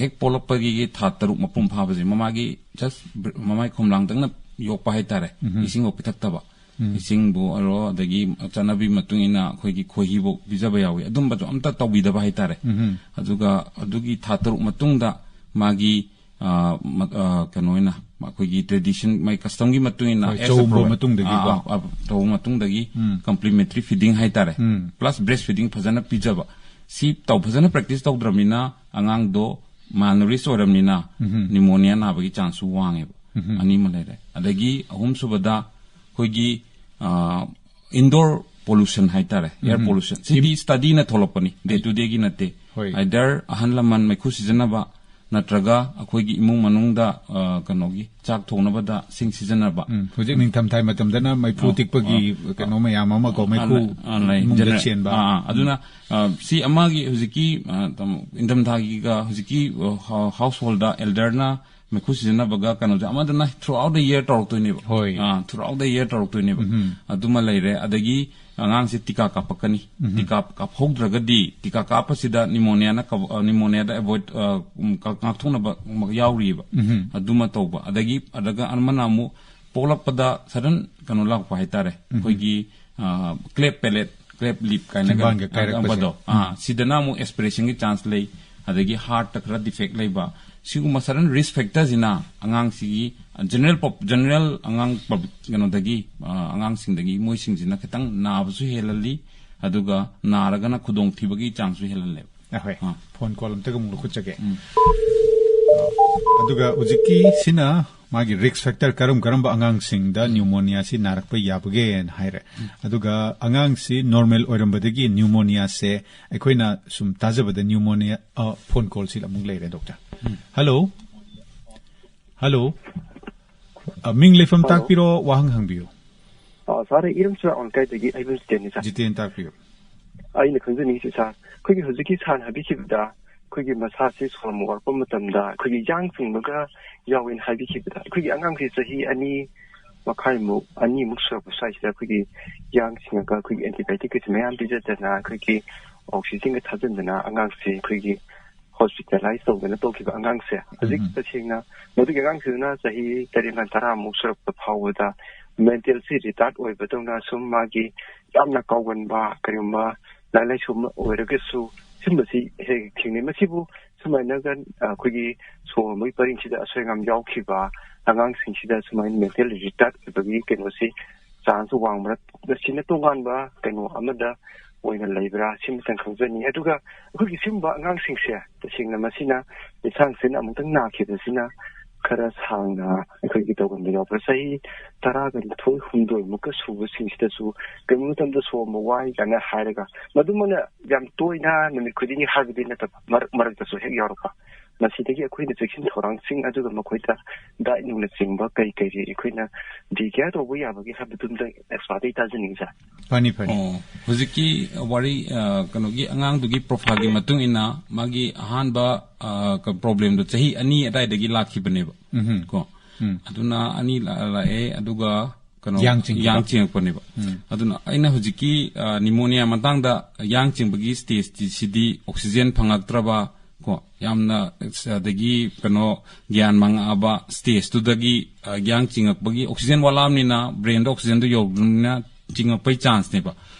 ꯍꯦꯛ ꯄꯣꯛꯂꯛꯄꯒꯤ ꯊꯥ ꯇꯔꯨꯛ ꯃꯄꯨꯡ ꯐꯥꯕꯁꯦ ꯃꯃꯥꯒꯤ ꯖꯁ ꯕ꯭ꯔ-, ꯃꯃꯥꯏ ꯈꯣꯝꯂꯥꯡꯗꯪꯅ ꯌꯣꯛꯄ ꯍꯥꯏꯇꯥꯔꯦ꯫ ꯎꯝ꯫ ꯏꯁꯤꯡꯐꯧ ꯄꯤꯊꯛꯇꯕ꯫ ꯎꯝ꯫ ꯏꯁꯤꯡꯕꯨ ꯑꯣꯏꯔꯣ, ꯑꯗꯒꯤ ꯆꯠꯅꯕꯤ ꯃꯇꯨꯡ ꯏꯟꯅ ꯑꯩꯈꯣꯏꯒꯤ ꯈꯣꯏꯍꯤꯐꯧ ꯄꯤꯖꯕ ꯌꯥꯎꯏ꯫ ꯑꯗꯨꯝꯕꯁꯨ ꯑꯝꯇ ꯇꯧꯕꯤꯗꯕ ꯍꯥꯏꯇꯥꯔꯦ꯫ ꯎꯝ꯫ ꯑꯗꯨꯒ ꯑꯗꯨꯒꯤ ꯊꯥ ꯇꯔꯨꯛ ꯃꯇꯨꯡꯗ ꯃꯥꯒꯤ, ꯑ, ꯃ-, ꯑ, ꯀꯩꯅꯣ ꯑꯣꯏꯅ ꯑꯩꯈꯣꯏꯒꯤ ꯇ꯭ꯔꯦꯗꯤꯁꯟ, ꯃꯥꯏ ꯀꯁꯇꯝꯒꯤ ꯃꯇꯨꯡ ꯏꯟꯅ ꯍꯣꯏ, as a ꯆꯧꯕ program, ꯃꯇꯨꯡꯗꯒꯤꯀꯣ꯫ ꯑ, ꯑ, ꯑ, ꯆꯧꯕ ꯃꯇꯨꯡꯗꯒꯤ ꯎꯝ꯫ ꯀꯝꯄ꯭ꯂꯤꯃꯦꯟꯇꯔꯤ ꯐꯤꯗꯤꯡ ꯍꯥꯏꯇꯥꯔꯦ꯫ ꯎꯝ꯫ ꯄ꯭ꯂꯁ ꯕ꯭ꯔꯦꯁ ꯐꯤꯗꯤꯡ ꯐꯖꯅ ꯄꯤꯖꯕ꯫ ꯁꯤ ꯇꯧ-, ꯐꯖꯅ ꯄ꯭ꯔꯦꯛꯇꯤꯁ ꯇꯧꯗ꯭ꯔꯕꯅꯤꯅ ꯑꯉꯥꯡꯗꯣ ꯃꯥꯜꯅꯔꯤꯁ ꯑꯣꯏꯔꯕꯅꯤꯅ ꯎꯝ꯫ ꯅꯤꯃꯣꯅꯤꯌꯥ ꯅꯥꯕꯒꯤ ꯆꯥꯟꯁꯁꯨ ꯋꯥꯡꯉꯦꯕ꯫ ꯎꯝ꯫ ꯑꯅꯤꯃ ꯂꯩꯔꯦ꯫ ꯑꯗꯒꯤ ꯑꯍꯨꯝꯁꯨꯕꯗ ꯑꯩꯈꯣꯏꯒꯤ, ꯑ, ꯏꯟꯗꯣꯔ ꯄꯣꯂꯨꯁꯟ ꯍꯥꯏꯇꯥꯔꯦ, ꯑꯦꯌꯔ ꯎꯝ꯫ ꯄꯣꯂꯨꯁꯟ꯫ ꯁꯤꯗꯤ ꯁ꯭ꯇꯗꯤꯅ ꯊꯣꯛꯂꯛꯄꯅꯤ, ꯗꯦ ꯇꯨ ꯗꯦꯒꯤ ꯅꯠꯇꯦ꯫ ꯍꯣꯏ꯫ ꯑꯥꯏꯗꯔ ꯑꯍꯜ ꯂꯃꯟ ꯃꯩꯈꯨ ꯁꯤꯖꯤꯟꯅꯕ, ꯅꯠꯇ꯭ꯔꯒ ꯑꯩꯈꯣꯏꯒꯤ ꯏꯃꯨꯡ ꯃꯅꯨꯡꯗ, ꯑ, ꯀꯩꯅꯣꯒꯤ ꯆꯥꯛ ꯊꯣꯡꯅꯕꯗ ꯁꯤꯡ ꯁꯤꯖꯤꯟꯅꯕ꯫ ꯎꯝ, ꯍꯧꯖꯤꯛ ꯅꯤꯡꯊꯝꯊꯥ ꯃꯇꯝꯗꯅ ꯃꯩꯐꯨ ꯑ, ꯇꯤꯛꯄꯒꯤ ꯑ, ꯀꯩꯅꯣ ꯃꯌꯥꯝ ꯑꯃ ꯀꯣ, ꯑ, ꯃꯩꯈꯨ ꯑ, ꯂꯩ꯫ ꯏꯃꯨꯡꯗ ꯖꯦꯅꯦ-, ꯆꯦꯟꯕ꯫ ꯑ, ꯑ, ꯑꯗꯨꯅ, ꯑ, ꯁꯤ ꯑꯃꯒꯤ ꯍꯧꯖꯤꯛꯀꯤ, ꯑ, ꯇꯝ-, ꯏꯪꯊꯝꯊꯥꯒꯤꯒ ꯍꯧꯖꯤꯛꯀꯤ, ꯑ, ꯍꯥ-, household ꯗ elder ꯅ ꯃꯩꯈꯨ ꯁꯤꯖꯤꯟꯅꯕꯒ ꯀꯩꯅꯣꯁꯦ ꯑꯃꯗꯅ throughout the year ꯇꯧꯔꯛꯇꯣꯏꯅꯦꯕ꯫ ꯍꯣꯏ꯫ ꯑ, throughout the year ꯇꯧꯔꯛꯇꯣꯏꯅꯦꯕ꯫ ꯎꯝ꯫ ꯑꯗꯨꯃ ꯂꯩꯔꯦ꯫ ꯑꯗꯒꯤ ꯑꯉꯥꯡꯁꯦ ꯇꯤꯀꯥ ꯀꯥꯞꯄꯛꯀꯅꯤ꯫ ꯎꯝ꯫ ꯇꯤꯀꯥ ꯀꯥꯞꯍꯧꯗ꯭ꯔꯒꯗꯤ, ꯇꯤꯀꯥ ꯀꯥꯞꯄꯁꯤꯗ pneumonia ꯅ ꯀꯕ-, ꯑ, pneumonia ꯗ avoid, ꯑ, ꯎꯝ, ꯀ-, ꯉꯥꯛꯊꯣꯛꯅꯕ ꯌꯥꯎꯔꯤꯕ꯫ ꯎꯝ꯫ ꯑꯗꯨꯃ ꯇꯧꯕ꯫ ꯑꯗꯒꯤ, ꯑꯗꯨꯒ ꯑꯃꯅ ꯑꯃꯨꯛ ꯄꯣꯛꯂꯛꯄꯗ sudden ꯀꯩꯅꯣ ꯂꯥꯛꯄ ꯍꯥꯏꯇꯥꯔꯦ꯫ ꯎꯝ꯫ ꯑꯩꯈꯣꯏꯒꯤ, ꯑ, cleft palate, cleft lip ꯀꯥꯏꯅꯒ ꯆꯤꯟꯕꯥꯟꯒ ꯀꯥꯏꯔꯛꯄꯁꯦ꯫ ꯑꯗꯨꯝꯕꯗꯣ, ꯑꯥ, ꯎꯝ꯫ ꯁꯤꯗꯅ ꯑꯃꯨꯛ aspiration ꯒꯤ chance ꯂꯩ, ꯑꯗꯒꯤ heart ꯇ ꯈꯔ defect ꯂꯩꯕ, ꯁꯤꯒꯨꯝꯕ sudden risk factor ꯁꯤꯅ ꯑꯉꯥꯡꯁꯤꯒꯤ, general pop-, general ꯑꯉꯥꯡ pub-, ꯀꯩꯅꯣꯗꯒꯤ, ꯑ, ꯑꯉꯥꯡꯁꯤꯡꯗꯒꯤ ꯃꯣꯏꯁꯤꯡꯁꯤꯅ ꯈꯤꯇꯪ ꯅꯥꯕꯁꯨ ꯍꯦꯜꯍꯜꯂꯤ, ꯑꯗꯨꯒ ꯅꯥꯔꯒꯅ ꯈꯨꯗꯣꯡꯊꯤꯕꯒꯤ chance ꯁꯨ ꯍꯦꯜꯍꯜꯂꯦꯕ꯫ ꯑ, ꯍꯣꯏ꯫ ꯑꯥ꯫ Phone call ꯑꯝꯇꯒ ꯑꯃꯨꯛ ꯂꯧꯈꯠꯆꯒꯦ꯫ ꯎꯝ꯫ ꯑꯗꯨꯒ ꯍꯧꯖꯤꯛꯀꯤ ꯁꯤꯅ ꯃꯥꯒꯤ risk factor ꯀꯔꯝ ꯀꯔꯝꯕ ꯑꯉꯥꯡꯁꯤꯡꯗ pneumonia ꯁꯤ ꯅꯥꯔꯛꯄ ꯌꯥꯕꯒꯦꯅ ꯍꯥꯏꯔꯦ꯫ ꯎꯝ꯫ ꯑꯗꯨꯒ ꯑꯉꯥꯡꯁꯤ normal ꯑꯣꯏꯔꯝꯕꯗꯒꯤ pneumonia ꯁꯦ ꯑꯩꯈꯣꯏꯅ ꯁꯨꯝ ꯇꯥꯖꯕꯗ pneumonia, ꯑ, phone call ꯁꯤ ꯑꯃꯨꯛ ꯂꯩꯔꯦ, doctor꯫ ꯎꯝ꯫ Hello? Hello? ꯑ, ꯃꯤꯡ ꯂꯩꯐꯝ Hello? ꯇꯥꯛꯄꯤꯔꯣ, ꯋꯥꯍꯪ ꯍꯪꯕꯤꯌꯨ꯫ ꯑ, sir, ꯑꯩ ꯏꯔꯝ ꯆꯤꯔꯥꯛ ꯋꯥꯡꯈꯩꯗꯒꯤ ꯑꯩꯕꯨ ꯖꯤꯇꯦꯟꯅꯤ, sir꯫ ꯖꯤꯇꯦꯟ, ꯇꯥꯛꯄꯤꯌꯨ꯫ ꯑꯩꯅ ꯈꯪꯖꯅꯤꯡꯉꯤꯁꯤ, sir, ꯑꯩꯈꯣꯏꯒꯤ ꯍꯧꯖꯤꯛꯀꯤ sir ꯅ ꯍꯥꯏꯕꯤꯈꯤꯕꯗ ꯑꯩꯈꯣꯏꯒꯤ ꯃꯁꯥꯁꯤ ꯁꯣꯔ ꯑꯃ ꯋꯥꯔꯛꯄ ꯃꯇꯝꯗ ꯑꯩꯈꯣꯏꯒꯤ ꯌꯥꯡ ꯆꯤꯡꯕꯒ ꯌꯥꯎꯋꯦꯅ ꯍꯥꯏꯕꯤꯈꯤꯕꯗ, ꯑꯩꯈꯣꯏꯒꯤ ꯑꯉꯥꯡꯁꯤ ꯆꯍꯤ ꯑꯅꯤ ꯃꯈꯥꯏꯃꯨꯛ, ꯑꯅꯤꯃꯨꯛ ꯁꯨꯔꯛꯄ ꯁ꯭ꯋꯥꯏꯁꯤꯗ ꯑꯩꯈꯣꯏꯒꯤ ꯌꯥꯡ ꯆꯤꯡꯉꯒ ꯑꯩꯈꯣꯏꯒꯤ antibiotic ꯀꯁꯦ ꯃꯌꯥꯝ ꯄꯤꯖꯗꯅ, ꯑꯩꯈꯣꯏꯒꯤ oxygen ꯒ ꯊꯥꯖꯤꯟꯗꯅ ꯑꯉꯥꯡꯁꯤ ꯑꯩꯈꯣꯏꯒꯤ hospitalize ꯇꯧꯗꯅ ꯇꯣꯛꯈꯤꯕ ꯑꯉꯥꯡꯁꯦ, ꯍꯧꯖꯤꯛ ꯎꯝ꯫ ꯇꯁꯦꯡꯅ ꯃꯗꯨꯒꯤ ꯑꯉꯥꯡꯁꯤꯗꯨꯅ ꯆꯍꯤ ꯇꯔꯦꯠ ꯇꯔꯥꯃꯨꯛ ꯁꯨꯔꯛꯄ ꯐꯥꯎꯕꯗ mental ꯁꯤ retard ꯑꯣꯏꯕꯗꯧꯅ, ꯁꯨꯝ ꯃꯥꯒꯤ ꯌꯥꯝꯅ ꯀꯥꯎꯒꯟꯕ, ꯀꯔꯤꯒꯨꯝꯕ ꯂꯥꯏꯔꯤꯛ ꯂꯥꯏꯁꯨ ꯑꯃ ꯑꯣꯏꯔꯒꯁꯨ ꯁꯨꯝꯕꯁꯤ ꯍꯦꯛ ꯍꯦꯛ ꯊꯦꯡꯅꯩ꯫ ꯃꯁꯤꯕꯨ ꯁꯨꯃꯥꯏꯅꯒ, ꯑ, ꯑꯩꯈꯣꯏꯒꯤ ꯁꯣꯔ ꯍꯣꯟꯕꯒꯤ ꯄꯔꯤꯡꯁꯤꯗ ꯑꯁꯣꯏ ꯑꯉꯥꯝ ꯌꯥꯎꯈꯤꯕ ꯑꯉꯥꯡꯁꯤꯡꯁꯤꯗ ꯁꯨꯃꯥꯏꯅ mental retard ꯑꯣꯏꯕꯒꯤ ꯀꯩꯅꯣꯁꯤ chance ꯋꯥꯡꯕ꯭ꯔꯥ? ꯃꯁꯤꯅ ꯇꯣꯉꯥꯟꯕ ꯀꯩꯅꯣ ꯑꯃꯗ ꯑꯣꯏꯅ ꯂꯩꯕ꯭ꯔꯥ? ꯁꯤꯃꯇꯪ ꯈꯪꯖꯅꯤꯡꯉꯤ꯫ ꯑꯗꯨꯒ ꯑꯩꯈꯣꯏꯒꯤ ꯁꯤꯒꯨꯝꯕ ꯑꯉꯥꯡꯁꯤꯡꯁꯦ ꯇꯁꯦꯡꯅ ꯃꯁꯤꯅ ꯌꯦꯟꯁꯥꯡꯁꯤꯅ ꯑꯃꯨꯛꯇꯪ ꯅꯥꯈꯤꯕꯁꯤꯅ ꯈꯔ ꯁꯥꯡꯅ ꯑꯩꯈꯣꯏꯒꯤ ꯇꯧꯒꯟꯕ ꯌꯥꯎꯕ꯭ꯔꯥ? ꯆꯍꯤ ꯇꯔꯥꯒ ꯅꯤꯊꯣꯏ ꯍꯨꯝꯗꯣꯏꯃꯨꯛꯀ ꯁꯨꯕꯁꯤꯡꯁꯤꯗꯁꯨ ꯀꯔꯤꯒꯨꯝꯕ ꯃꯇꯝꯗ ꯁꯣꯝꯕ ꯋꯥꯏ ꯀꯥꯏꯅ ꯍꯥꯏꯔꯒ, ꯃꯗꯨꯃꯅ ꯌꯥꯝ ꯇꯣꯏꯅ ꯅꯨꯃꯤꯠ ꯈꯨꯗꯤꯡꯒꯤ ꯍꯥꯏꯕꯗꯤ ꯅꯠꯇꯕ, ꯃꯔꯛ ꯃꯔꯛꯇꯁꯨ ꯍꯦꯛ ꯌꯥꯎꯔꯛꯄ꯫ ꯃꯁꯤꯗꯒꯤ ꯑꯩꯈꯣꯏꯅ ꯆꯦꯛꯁꯤꯟ ꯊꯧꯔꯥꯡꯁꯤꯡ, ꯑꯗꯨꯒ ꯃꯈꯣꯏꯗ ꯗꯥꯏꯠ ꯅꯨꯡꯅꯆꯤꯡꯕ ꯀꯩ ꯀꯩ ꯑꯩꯈꯣꯏꯅ ꯗꯦ ꯀꯦꯌꯔ ꯇꯧꯕ ꯌꯥꯕꯒꯦ ꯍꯥꯏꯕꯗꯨꯝꯗ ꯑꯦꯛꯁꯄꯥꯔꯠꯇꯒꯤ ꯇꯥꯖꯅꯤꯡꯉꯤ, ꯁꯥꯔ꯫ ꯐꯅꯤ, ꯐꯅꯤ꯫ ꯑꯣ, ꯍꯧꯖꯤꯛꯀꯤ ꯋꯥꯔꯤ, ꯑ, ꯀꯩꯅꯣꯒꯤ ꯑꯉꯥꯡꯗꯨꯒꯤ ꯄ꯭ꯔꯣꯐꯥꯏꯜꯒꯤ ꯃꯇꯨꯡ ꯏꯟꯅ ꯃꯥꯒꯤ ꯑꯍꯥꯟꯕ, ꯑ, ꯀ-, ꯄ꯭ꯔꯣꯕ꯭ꯂꯦꯝꯗꯣ ꯆꯍꯤ ꯑꯅꯤ ꯑꯗꯥꯏꯗꯒꯤ ꯂꯥꯛꯈꯤꯕꯅꯦꯕ꯫ ꯎꯝꯍꯨꯝ꯫ ꯀꯣ? ꯎꯝ꯫ ꯑꯗꯨꯅ ꯑꯅꯤ ꯂꯥ-, ꯂꯥꯛꯑꯦ, ꯑꯗꯨꯒ ꯀꯩꯅꯣ, ꯌꯥꯡ ꯆꯤꯡꯈꯤꯕ꯫ ꯌꯥꯡ ꯆꯤꯡꯉꯛꯄꯅꯦꯕ꯫ ꯎꯝ꯫ ꯑꯗꯨꯅ ꯑꯩꯅ ꯍꯧꯖꯤꯛꯀꯤ, ꯑ, ꯅꯤꯃꯣꯅꯤꯌꯥ ꯃꯇꯥꯡꯗ ꯌꯥꯡ ꯆꯤꯡꯕꯒꯤ ꯁ꯭ꯇꯦꯖꯇꯤ ꯁꯤꯗꯤ ꯑꯣꯛꯁꯤꯖꯦꯟ ꯐꯪꯉꯛꯇ꯭ꯔꯕ, ꯀꯣ, ꯌꯥꯝꯅ, ꯑꯗꯒꯤ ꯀꯩꯅꯣ, ꯒ꯭ꯌꯥꯟ ꯃꯥꯡꯉꯛꯑꯕ ꯁ꯭ꯇꯦꯖꯇꯨꯗꯒꯤ, ꯑ, ꯌꯥꯡ ꯆꯤꯡꯉꯛꯄꯒꯤ, ꯑꯣꯛꯁꯤꯖꯦꯟ ꯋꯥꯠꯂꯛꯑꯕꯅꯤꯅ, ꯕ꯭ꯔꯦꯟꯗ ꯑꯣꯛꯁꯤꯖꯦꯟꯗꯣ ꯌꯧꯗ꯭ꯔꯕꯅꯤꯅ ꯆꯤꯡꯉꯛꯄꯩ ꯆꯥꯟꯁꯅꯦꯕ꯫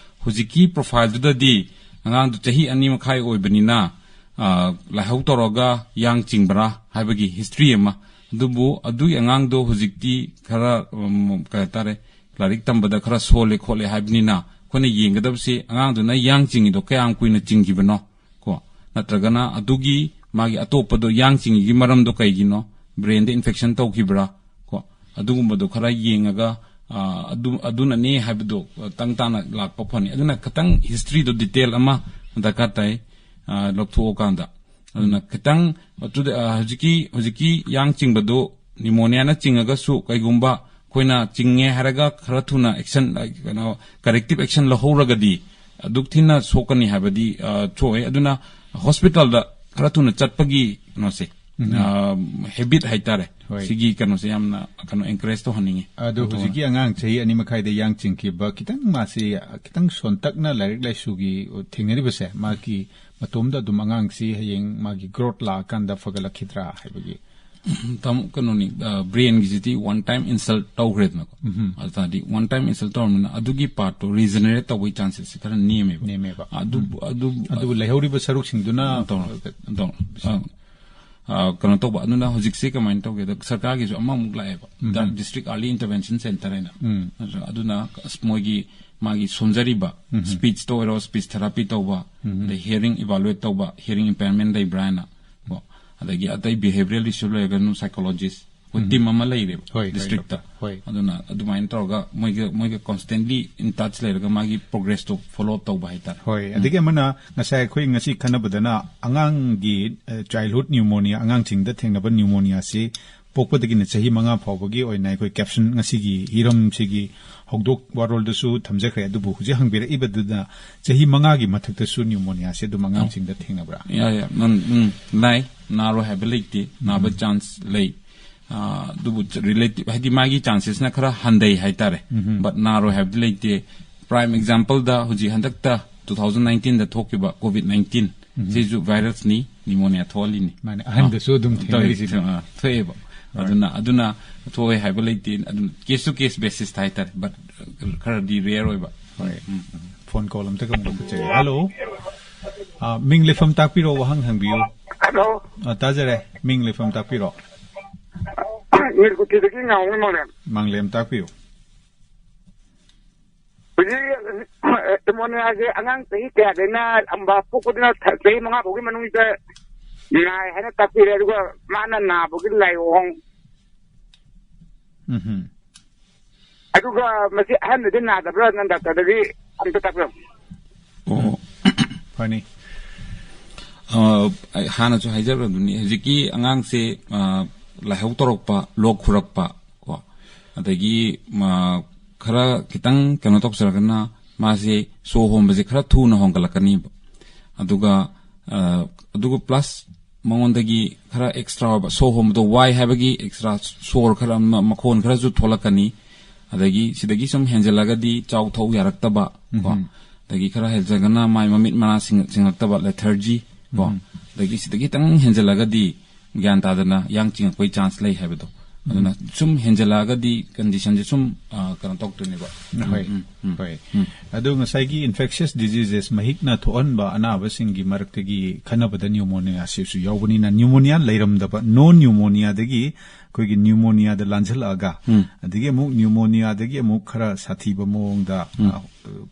ꯍꯧꯖꯤꯛꯀꯤ ꯄ꯭ꯔꯣꯐꯥꯏꯜꯗꯨꯗꯗꯤ ꯑꯉꯥꯡꯗꯨ ꯆꯍꯤ ꯑꯅꯤ ꯃꯈꯥꯏ ꯑꯣꯏꯕꯅꯤꯅ, ꯑ, ꯂꯥꯏꯍꯧ ꯇꯧꯔꯒ ꯌꯥꯡ ꯆꯤꯡꯕ꯭ꯔꯥ ꯍꯥꯏꯕꯒꯤ ꯍꯤꯁꯇ꯭ꯔꯤ ꯑꯃ꯫ ꯑꯗꯨꯕꯨ ꯑꯗꯨꯒꯤ ꯑꯉꯥꯡꯗꯣ ꯍꯧꯖꯤꯛꯇꯤ ꯈꯔ, ꯎꯝ, ꯀꯩ ꯍꯥꯏꯇꯥꯔꯦ, ꯂꯥꯏꯔꯤꯛ ꯇꯝꯕꯗ ꯈꯔ ꯁꯣꯜꯂꯦ ꯈꯣꯠꯂꯦ ꯍꯥꯏꯕꯅꯤꯅ, ꯑꯩꯈꯣꯏꯅ ꯌꯦꯡꯒꯗꯕꯁꯤ ꯑꯉꯥꯡꯗꯨꯅ ꯌꯥꯡ ꯆꯤꯡꯉꯤꯗꯣ ꯀꯌꯥꯝ ꯀꯨꯏꯅ ꯆꯤꯡꯈꯤꯕꯅꯣ, ꯀꯣ? ꯅꯠꯇ꯭ꯔꯒꯅ ꯑꯗꯨꯒꯤ ꯃꯥꯒꯤ ꯑꯇꯣꯞꯄꯗꯣ ꯌꯥꯡ ꯆꯤꯡꯉꯤꯒꯤ ꯃꯔꯝꯗꯣ ꯀꯩꯒꯤꯅꯣ? ꯕ꯭ꯔꯦꯟꯗ ꯏꯟꯐꯦꯛꯁꯟ ꯇꯧꯈꯤꯕ꯭ꯔꯥ? ꯀꯣ? ꯑꯗꯨꯒꯨꯝꯕꯗꯣ ꯈꯔ ꯌꯦꯡꯉꯒ, ꯑ, ꯑꯗꯨ, ꯑꯗꯨꯅꯅꯦ ꯍꯥꯏꯕꯗꯣ, ꯑ, ꯇꯪ ꯇꯥꯅ ꯂꯥꯛꯄ ꯐꯅꯤ꯫ ꯑꯗꯨꯅ ꯈꯤꯇꯪ ꯍꯤꯁꯇ꯭ꯔꯤꯗꯣ ꯗꯤꯇꯦꯜ ꯑꯃ ꯗꯔꯀꯥꯔ ꯇꯥꯏ, ꯑ, ꯂꯧꯊꯣꯛꯑꯀꯥꯟꯗ꯫ ꯑꯗꯨꯅ ꯈꯤꯇꯪ ꯑꯗꯨꯗ, ꯑ, ꯍꯧꯖꯤꯛꯀꯤ, ꯍꯧꯖꯤꯛꯀꯤ ꯌꯥꯡ ꯆꯤꯡꯕꯗꯨ ꯅꯤꯃꯣꯅꯤꯌꯥꯅ ꯆꯤꯡꯉꯒꯁꯨ ꯀꯩꯒꯨꯝꯕ ꯑꯩꯈꯣꯏꯅ ꯆꯤꯡꯉꯦ ꯍꯥꯏꯔꯒ ꯈꯔ ꯊꯨꯅ ꯑꯦꯛꯁꯟ, ꯑ, ꯀꯩꯅꯣ, ꯀꯔꯦꯛꯇꯤꯞ ꯑꯦꯛꯁꯟ ꯂꯧꯍꯧꯔꯒꯗꯤ ꯑꯗꯨꯛ ꯊꯤꯅ ꯁꯣꯛꯀꯅꯤ ꯍꯥꯏꯕꯗꯤ, ꯑ, ꯊꯣꯛꯑꯦ꯫ ꯑꯗꯨꯅ ꯍꯣꯁꯄꯤꯇꯥꯜꯗ ꯈꯔ ꯊꯨꯅ ꯆꯠꯄꯒꯤ ꯀꯩꯅꯣꯁꯦ, ꯎꯝ꯫ ꯑ, ꯍꯦꯕꯤꯠ ꯍꯥꯏꯇꯥꯔꯦ꯫ ꯍꯣꯏ꯫ ꯁꯤꯒꯤ ꯀꯩꯅꯣꯁꯦ ꯌꯥꯝꯅ ꯀꯩꯅꯣ ꯑꯦꯟꯀꯔꯦꯖ ꯇꯧꯍꯟꯅꯤꯡꯉꯤ꯫ ꯑꯗꯣ ꯇꯧꯍꯟ- ꯍꯧꯖꯤꯛꯀꯤ ꯑꯉꯥꯡ ꯆꯍꯤ ꯑꯅꯤ ꯃꯈꯥꯏꯗ ꯌꯥꯡ ꯆꯤꯡꯈꯤꯕ, ꯈꯤꯇꯪ ꯃꯥꯁꯤ ꯈꯤꯇꯪ ꯁꯣꯟꯇꯛꯅ ꯂꯥꯏꯔꯤꯛ ꯂꯥꯏꯁꯨꯒꯤ ꯊꯦꯡꯅꯔꯤꯕꯁꯦ, ꯃꯥꯒꯤ ꯃꯇꯣꯝꯗ ꯑꯗꯨꯝ ꯑꯉꯥꯡꯁꯤ ꯍꯌꯦꯡ ꯃꯥꯒꯤ ꯒ꯭ꯔꯣꯠ ꯂꯥꯛꯑꯀꯥꯟꯗ ꯐꯒꯠꯂꯛꯈꯤꯗ꯭ꯔꯥ ꯍꯥꯏꯕꯒꯤ? ꯇꯥꯃꯣ, ꯀꯩꯅꯣꯅꯤ, ꯑ, ꯕ꯭ꯔꯦꯟꯒꯤꯁꯤꯗꯤ ꯋꯥꯟ ꯇꯥꯏꯝ ꯏꯟꯁꯜꯠ ꯇꯧꯈ꯭ꯔꯦꯗꯅꯀꯣ꯫ ꯎꯝꯍꯨꯝ꯫ ꯑꯗꯨ ꯇꯥꯔꯗꯤ ꯋꯥꯟ ꯇꯥꯏꯝ ꯏꯟꯁꯜꯠ ꯇꯧꯔꯕꯅꯤꯅ ꯑꯗꯨꯒꯤ ꯄꯥꯔꯠꯇꯣ ꯔꯤꯖꯅꯔꯦꯠ ꯇꯧꯕꯒꯤ ꯆꯥꯟꯁꯦꯁꯁꯦ ꯈꯔ ꯅꯦꯝꯃꯦꯕ꯫ ꯅꯦꯝꯃꯦꯕ꯫ ꯑꯗꯨ, ꯎꯝ꯫ ꯑꯗꯨ, ꯑꯗꯨꯕꯨ ꯂꯩꯍꯧꯔꯤꯕ ꯁꯔꯨꯛꯁꯤꯡꯗꯨꯅ ꯇꯧꯔꯣ, ꯇꯧꯔꯣ꯫ ꯑ, ꯑ, ꯀꯩꯅꯣ ꯇꯧꯕ, ꯑꯗꯨꯅ ꯍꯧꯖꯤꯛꯁꯦ ꯀꯃꯥꯏꯅ ꯇꯧꯒꯦꯗ, ꯁꯔꯀꯥꯔꯒꯤꯁꯨ ꯑꯃꯃꯨꯛ ꯂꯥꯛꯑꯦꯕ, ꯎꯝ꯫ ꯗ-, ꯗꯤꯁꯇ꯭ꯔꯤꯛ ꯑꯥꯔꯂꯤ ꯏꯟꯇꯔꯚꯦꯟꯁꯟ ꯁꯦꯟꯇꯔ ꯍꯥꯏꯅ꯫ ꯎꯝ꯫ ꯑꯗꯨ, ꯑꯗꯨꯅ ꯑꯁ, ꯃꯣꯏꯒꯤ, ꯃꯥꯒꯤ ꯁꯣꯟꯖꯔꯤꯕ, ꯎꯝ꯫ ꯁ꯭ꯄꯤꯆꯇ ꯑꯣꯏꯔꯣ, ꯁ꯭ꯄꯤꯆ ꯊꯦꯔꯥꯄꯤ ꯇꯧꯕ, ꯎꯝ꯫ ꯑꯗꯩ ꯍꯤꯌꯔꯤꯡ ꯏꯚꯥꯂꯨꯑꯦꯠ ꯇꯧꯕ, ꯍꯤꯌꯔꯤꯡ ꯏꯝꯄꯦꯌꯔꯃꯦꯟ ꯂꯩꯕ꯭ꯔꯥ ꯍꯥꯏꯅ, ꯀꯣ, ꯑꯗꯒꯤ ꯑꯇꯩ ꯕꯤꯍꯦꯕꯤꯌꯔꯦꯜ ꯏꯁꯨ ꯂꯩꯔꯒꯅ ꯁꯥꯏꯀꯣꯂꯣꯖꯤꯁ, ꯑꯩꯈꯣꯏ ꯇꯤꯝ ꯑꯃ ꯂꯩꯔꯦꯕ ꯍꯣꯏ, ꯍꯣꯏ, ꯗꯤꯁꯇ꯭ꯔꯤꯛꯇ꯫ ꯍꯣꯏ꯫ ꯑꯗꯨꯅ ꯑꯗꯨꯃꯥꯏꯅ ꯇꯧꯔꯒ ꯃꯣꯏꯒ ꯃꯣꯏꯒ ꯀꯣꯟꯁꯇꯦꯟꯠꯂꯤ ꯏꯟ ꯇꯆ ꯂꯩꯔꯒ ꯃꯥꯒꯤ ꯄ꯭ꯔꯣꯒ꯭ꯔꯦꯁꯇꯣ ꯐꯣꯂꯣ ꯑꯞ ꯇꯧꯕ ꯍꯥꯏꯇꯥꯔꯦ꯫ ꯍꯣꯏ, ꯑꯗꯒꯤ ꯑꯃꯅ ꯉꯁꯥꯏ ꯑꯩꯈꯣꯏ ꯉꯁꯤ ꯈꯟꯅꯕꯗꯅ ꯑꯉꯥꯡꯒꯤ, ꯑ, ꯆꯥꯏꯜꯍꯨꯗ ꯅ꯭ꯌꯨꯃꯣꯅꯤꯌꯥ, ꯑꯉꯥꯡꯁꯤꯡꯗ ꯊꯦꯡꯅꯕ ꯅ꯭ꯌꯨꯃꯣꯅꯤꯌꯥꯁꯤ ꯄꯣꯛꯄꯗꯒꯤꯅ ꯆꯍꯤ ꯃꯉꯥ ꯐꯥꯎꯕꯒꯤ ꯑꯣꯏꯅ ꯑꯩꯈꯣꯏ ꯀꯦꯞꯁꯟ ꯉꯁꯤꯒꯤ ꯍꯤꯔꯝꯁꯤꯒꯤ ꯍꯧꯗꯣꯛ ꯋꯥꯔꯣꯜꯗꯁꯨ ꯊꯝꯖꯈ꯭ꯔꯦ꯫ ꯑꯗꯨꯕꯨ ꯍꯧꯖꯤꯛ ꯍꯪꯕꯤꯔꯛꯏꯕꯗꯨꯗ ꯆꯍꯤ ꯃꯉꯥꯒꯤ ꯃꯊꯛꯇꯁꯨ ꯅ꯭ꯌꯨꯃꯣꯅꯤꯌꯥꯁꯦ ꯑꯗꯨꯝ ꯑꯉꯥꯡꯁꯤꯡꯗ ꯊꯦꯡꯅꯕ꯭ꯔꯥ? ꯌꯥ, ꯌꯥ, ꯅꯪ, ꯎꯝ, ꯅꯥꯏ, ꯅꯥꯔꯣꯏ ꯍꯥꯏꯕ ꯂꯩꯇꯦ, ꯅꯥꯕ ꯆꯥꯟꯁ ꯂꯩ꯫ ꯑ, ꯑꯗꯨꯕꯨ ꯔꯤꯂꯦꯇꯤꯚ, ꯍꯥꯏꯗꯤ ꯃꯥꯒꯤ ꯆꯥꯟꯁꯦꯁꯅ ꯈꯔ ꯍꯟꯊꯩ ꯍꯥꯏꯇꯥꯔꯦ꯫ ꯎꯝ꯫ But ꯅꯥꯔꯣꯏ ꯍꯥꯏꯕꯗꯤ ꯂꯩꯇꯦ꯫ ꯄ꯭ꯔꯥꯏꯝ ꯑꯦꯛꯖꯥꯝꯄꯜꯗ ꯍꯧꯖꯤꯛ ꯍꯟꯗꯛꯇ two thousand nineteenꯗ ꯊꯣꯛꯈꯤꯕ ꯀꯣꯚꯤꯗ ꯅꯥꯏꯟꯇꯤꯟ, ꯎꯝ꯫ ꯁꯤꯁꯨ ꯚꯥꯏꯔꯁꯅꯤ, ꯅꯤꯃꯣꯅꯤꯌꯥ ꯊꯣꯛꯍꯜꯂꯤꯅꯤ꯫ ꯃꯥꯅꯦ, ꯑꯍꯟꯗꯁꯨ ꯑꯗꯨꯝ ꯑ, ꯊꯦꯡꯅꯔꯤꯁꯤꯅꯤ꯫ ꯊꯦꯡ-, ꯑ, ꯊꯣꯛꯑꯦꯕ꯫ ꯍꯣꯏ꯫ ꯑꯗꯨꯅ, ꯑꯗꯨꯅ ꯊꯣꯛꯑꯦ ꯍꯥꯏꯕ ꯂꯩꯇꯦ, ꯑꯗꯨꯝ ꯀꯦꯁ ꯇꯨ ꯀꯦꯁ ꯕꯦꯁꯤꯁꯇ ꯍꯥꯏꯇꯥꯔꯦ, but ꯈꯔꯗꯤ ꯔꯦꯌꯔ ꯑꯣꯏꯕ꯫ ꯍꯣꯏ꯫ ꯎꯝ, ꯎꯝ꯫ ꯐꯣꯟ ꯀꯣꯜ ꯑꯝꯇ ꯑꯃꯨꯛ ꯂꯧꯈꯠꯆꯒꯦ꯫ ꯍꯜꯂꯣ꯫ ꯑ, ꯃꯤꯡ ꯂꯩꯐꯝ ꯇꯥꯛꯄꯤꯔꯣ, ꯋꯥꯍꯪ ꯍꯪꯕꯤꯌꯨ꯫ ꯍꯜꯂꯣ꯫ ꯑ, ꯇꯥꯖꯔꯦ꯫ ꯃꯤꯡ ꯂꯩꯐꯝ ꯇꯥꯛꯄꯤꯔꯣ꯫ ꯅꯤꯔꯒꯨꯇꯤꯗꯒꯤ ꯉꯥꯎꯅ ꯃꯥꯂꯦꯝ꯫ ꯃꯥꯡꯂꯦꯝ ꯇꯥꯛꯄꯤꯌꯨ꯫ ꯍꯧꯖꯤꯛ, ꯑ, ꯅꯤꯃꯣꯅꯤꯌꯥꯁꯦ ꯑꯉꯥꯡ ꯆꯍꯤ ꯀꯌꯥꯗꯩꯅ, ꯑꯝꯕ ꯄꯣꯛꯄꯗꯨꯅ ꯊ-, ꯆꯍꯤ ꯃꯉꯥ ꯐꯥꯎꯒꯤ ꯃꯅꯨꯡꯗ ꯅꯥꯏ ꯍꯥꯏꯅ ꯇꯥꯛꯄꯤꯔꯦ, ꯑꯗꯨꯒ ꯃꯥꯅ ꯅꯥꯕꯒꯤ ꯂꯥꯏꯑꯣꯡ, ꯎꯝꯍꯨꯝ꯫ ꯑꯗꯨꯒ ꯃꯁꯤ ꯑꯍꯟꯗꯗꯤ ꯅꯥꯗꯕ꯭ꯔꯥ? ꯅꯪ ꯗꯥꯛꯇꯔꯗꯒꯤ ꯑꯝꯇ ꯇꯥꯛꯄꯤꯔꯝꯃꯨ꯫ ꯑꯣ꯫ ꯐꯅꯤ꯫ ꯑ, ꯑꯩ ꯍꯥꯟꯅꯁꯨ ꯍꯥꯏꯖꯔꯕꯅꯤ, ꯍꯧꯖꯤꯛꯀꯤ ꯑꯉꯥꯡꯁꯦ, ꯑ, ꯂꯥꯏꯍꯧ ꯇꯧꯔꯛꯄ, ꯂꯣꯛ ꯈꯨꯔꯛꯄ, ꯀꯣ, ꯑꯗꯒꯤ, ꯃ, ꯈꯔ ꯈꯤꯇꯪ ꯀꯩꯅꯣ ꯇꯧꯖꯔꯒꯅ ꯃꯥꯁꯦ ꯁꯣ ꯍꯣꯟꯕꯁꯦ ꯈꯔ ꯊꯨꯅ ꯍꯣꯟꯒꯠꯂꯛꯀꯅꯤꯕ꯫ ꯑꯗꯨꯒ, ꯑ, ꯑꯗꯨꯒ ꯄ꯭ꯂꯁ ꯃꯉꯣꯟꯗꯒꯤ ꯈꯔ ꯑꯦꯛꯁꯇ꯭ꯔꯥ ꯑꯣꯏꯕ, ꯁꯣ ꯍꯣꯟꯕꯗꯣ ꯋꯥꯏ ꯍꯥꯏꯕꯒꯤ ꯑꯦꯛꯁꯇ꯭ꯔꯥ ꯁꯣꯔ ꯈꯔ, ꯃ-, ꯃꯈꯣꯟ ꯈꯔꯁꯨ ꯊꯣꯛꯂꯛꯀꯅꯤ꯫ ꯑꯗꯒꯤ ꯁꯤꯗꯒꯤ ꯁꯨꯝ ꯍꯦꯟꯖꯜꯂꯒꯗꯤ ꯆꯥꯎ ꯊꯛꯎ ꯌꯥꯔꯛꯇꯕ, ꯀꯣ꯫ ꯎꯝꯍꯨꯝ꯫ ꯑꯗꯒꯤ ꯈꯔ ꯍꯦꯟꯖꯜꯂꯒꯅ ꯃꯥꯏ ꯃꯃꯤꯠ ꯃꯅꯥ ꯁꯤꯡ-, ꯁꯤꯡꯂꯛꯇꯕ, ꯂꯦꯊꯔꯖꯤ, ꯀꯣ꯫ ꯎꯝꯍꯨꯝ꯫ ꯑꯗꯒꯤ ꯁꯤꯗꯒꯤ ꯈꯤꯇꯪ ꯍꯦꯟꯖꯜꯂꯒꯗꯤ ꯒ꯭ꯌꯥꯟ ꯇꯥꯗꯅ ꯌꯥꯡ ꯆꯤꯡꯉꯛꯄꯒꯤ ꯆꯥꯟꯁ ꯂꯩ ꯍꯥꯏꯕꯗꯣ꯫ ꯑꯗꯨꯅ ꯁꯨꯝ ꯍꯦꯟꯖꯜꯂꯛꯑꯒꯗꯤ ꯀꯟꯗꯤꯁꯟꯁꯦ ꯁꯨꯝ, ꯑ, ꯀꯩꯅꯣ ꯇꯧꯗꯣꯏꯅꯦꯕ꯫ ꯎꯝ, ꯍꯣꯏ, ꯎꯝ, ꯎꯝ, ꯍꯣꯏ꯫ ꯎꯝ꯫ ꯑꯗꯨ ꯉꯁꯥꯏꯒꯤ ꯏꯟꯐꯦꯛꯁꯤꯌꯁ ꯗꯤꯖꯤꯖꯦꯁ, ꯃꯍꯤꯛꯅ ꯊꯣꯛꯍꯟꯕ ꯑꯅꯥꯕꯁꯤꯡꯒꯤ ꯃꯔꯛꯇꯒꯤ ꯈꯟꯅꯕꯗ ꯅ꯭ꯌꯨꯃꯣꯅꯤꯌꯥꯁꯤꯁꯨ ꯌꯥꯎꯕꯅꯤꯅ, ꯅ꯭ꯌꯨꯃꯣꯅꯤꯌꯥ ꯂꯩꯔꯝꯗꯕ, ꯅꯣꯟ ꯅ꯭ꯌꯨꯃꯣꯅꯤꯌꯥꯗꯒꯤ ꯑꯩꯈꯣꯏꯒꯤ ꯅ꯭ꯌꯨꯃꯣꯅꯤꯌꯥꯗ ꯂꯥꯟꯁꯤꯜꯂꯛꯑꯒ, ꯎꯝ꯫ ꯑꯗꯒꯤ ꯑꯃꯨꯛ ꯅ꯭ꯌꯨꯃꯣꯅꯤꯌꯥꯗꯒꯤ ꯑꯃꯨꯛ ꯈꯔ ꯁꯥꯊꯤꯕ ꯃꯑꯣꯡꯗ, ꯎꯝ꯫ ꯑ,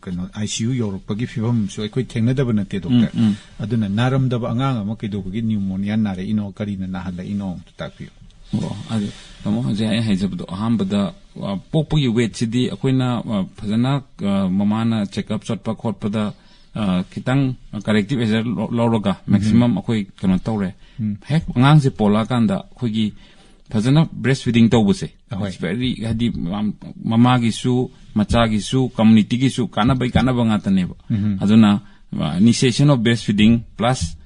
ꯀꯩꯅꯣ, ICU ꯌꯧꯔꯛꯄꯒꯤ ꯐꯤꯕꯝꯁꯨ ꯑꯩꯈꯣꯏ ꯊꯦꯡꯅꯗꯕ ꯅꯠꯇꯦ, ꯗꯣꯛꯇꯔ꯫ ꯎꯝ, ꯎꯝ꯫ ꯑꯗꯨꯅ ꯅꯥꯔꯝꯗꯕ ꯑꯉꯥꯡ ꯑꯃ ꯀꯩꯗꯧꯕꯒꯤ ꯅ꯭ꯌꯨꯃꯣꯅꯤꯌꯥ ꯅꯥꯔꯛꯏꯅꯣ, ꯀꯔꯤꯅ ꯅꯥꯍꯜꯂꯛꯏꯅꯣ ꯑꯝꯇ ꯇꯥꯛꯄꯤꯌꯨ꯫ ꯑꯣ, ꯑꯗꯨ ꯇꯥꯃꯣ, ꯍꯧꯖꯤꯛ ꯑꯩ ꯍꯥꯏꯖꯕꯗꯣ, ꯑꯍꯥꯟꯕꯗ, ꯑ, ꯄꯣꯛꯄꯒꯤ ꯋꯦꯠꯁꯤꯗꯤ ꯑꯩꯈꯣꯏꯅ, ꯑ, ꯐꯖꯅ, ꯑ, ꯃꯃꯥꯅ ꯆꯦꯛꯑꯞ ꯆꯠꯄ ꯈꯣꯠꯄꯗ, ꯑ, ꯈꯤꯇꯪ ꯀꯔꯦꯛꯇꯤꯞ ꯃꯦꯖꯔ ꯂꯧꯔꯒ, ꯃꯦꯛꯁꯤꯃꯝ ꯑꯩꯈꯣꯏ ꯀꯩꯅꯣ ꯇꯧꯔꯦ꯫ ꯎꯝ꯫ ꯍꯦꯛ ꯑꯉꯥꯡꯁꯦ ꯄꯣꯛꯂꯛꯑꯀꯥꯟꯗ ꯑꯩꯈꯣꯏꯒꯤ ꯐꯖꯅ ꯕ꯭ꯔꯦꯁ ꯐꯤꯗꯤꯡ ꯇꯧꯕꯁꯦ, ꯑꯍꯣꯏ꯫ It's very, ꯍꯥꯏꯗꯤ, ꯃꯝ-, ꯃꯃꯥꯒꯤꯁꯨ, ꯃꯆꯥꯒꯤꯁꯨ, ꯀꯝꯃꯨꯅꯤꯇꯤꯒꯤꯁꯨ ꯀꯥꯟꯅꯕꯩ ꯀꯥꯟꯅꯕ ꯉꯥꯛꯇꯅꯦꯕ꯫ ꯎꯝ꯫ ꯑꯗꯨꯅ, ꯑ, initiation of breastfeeding plus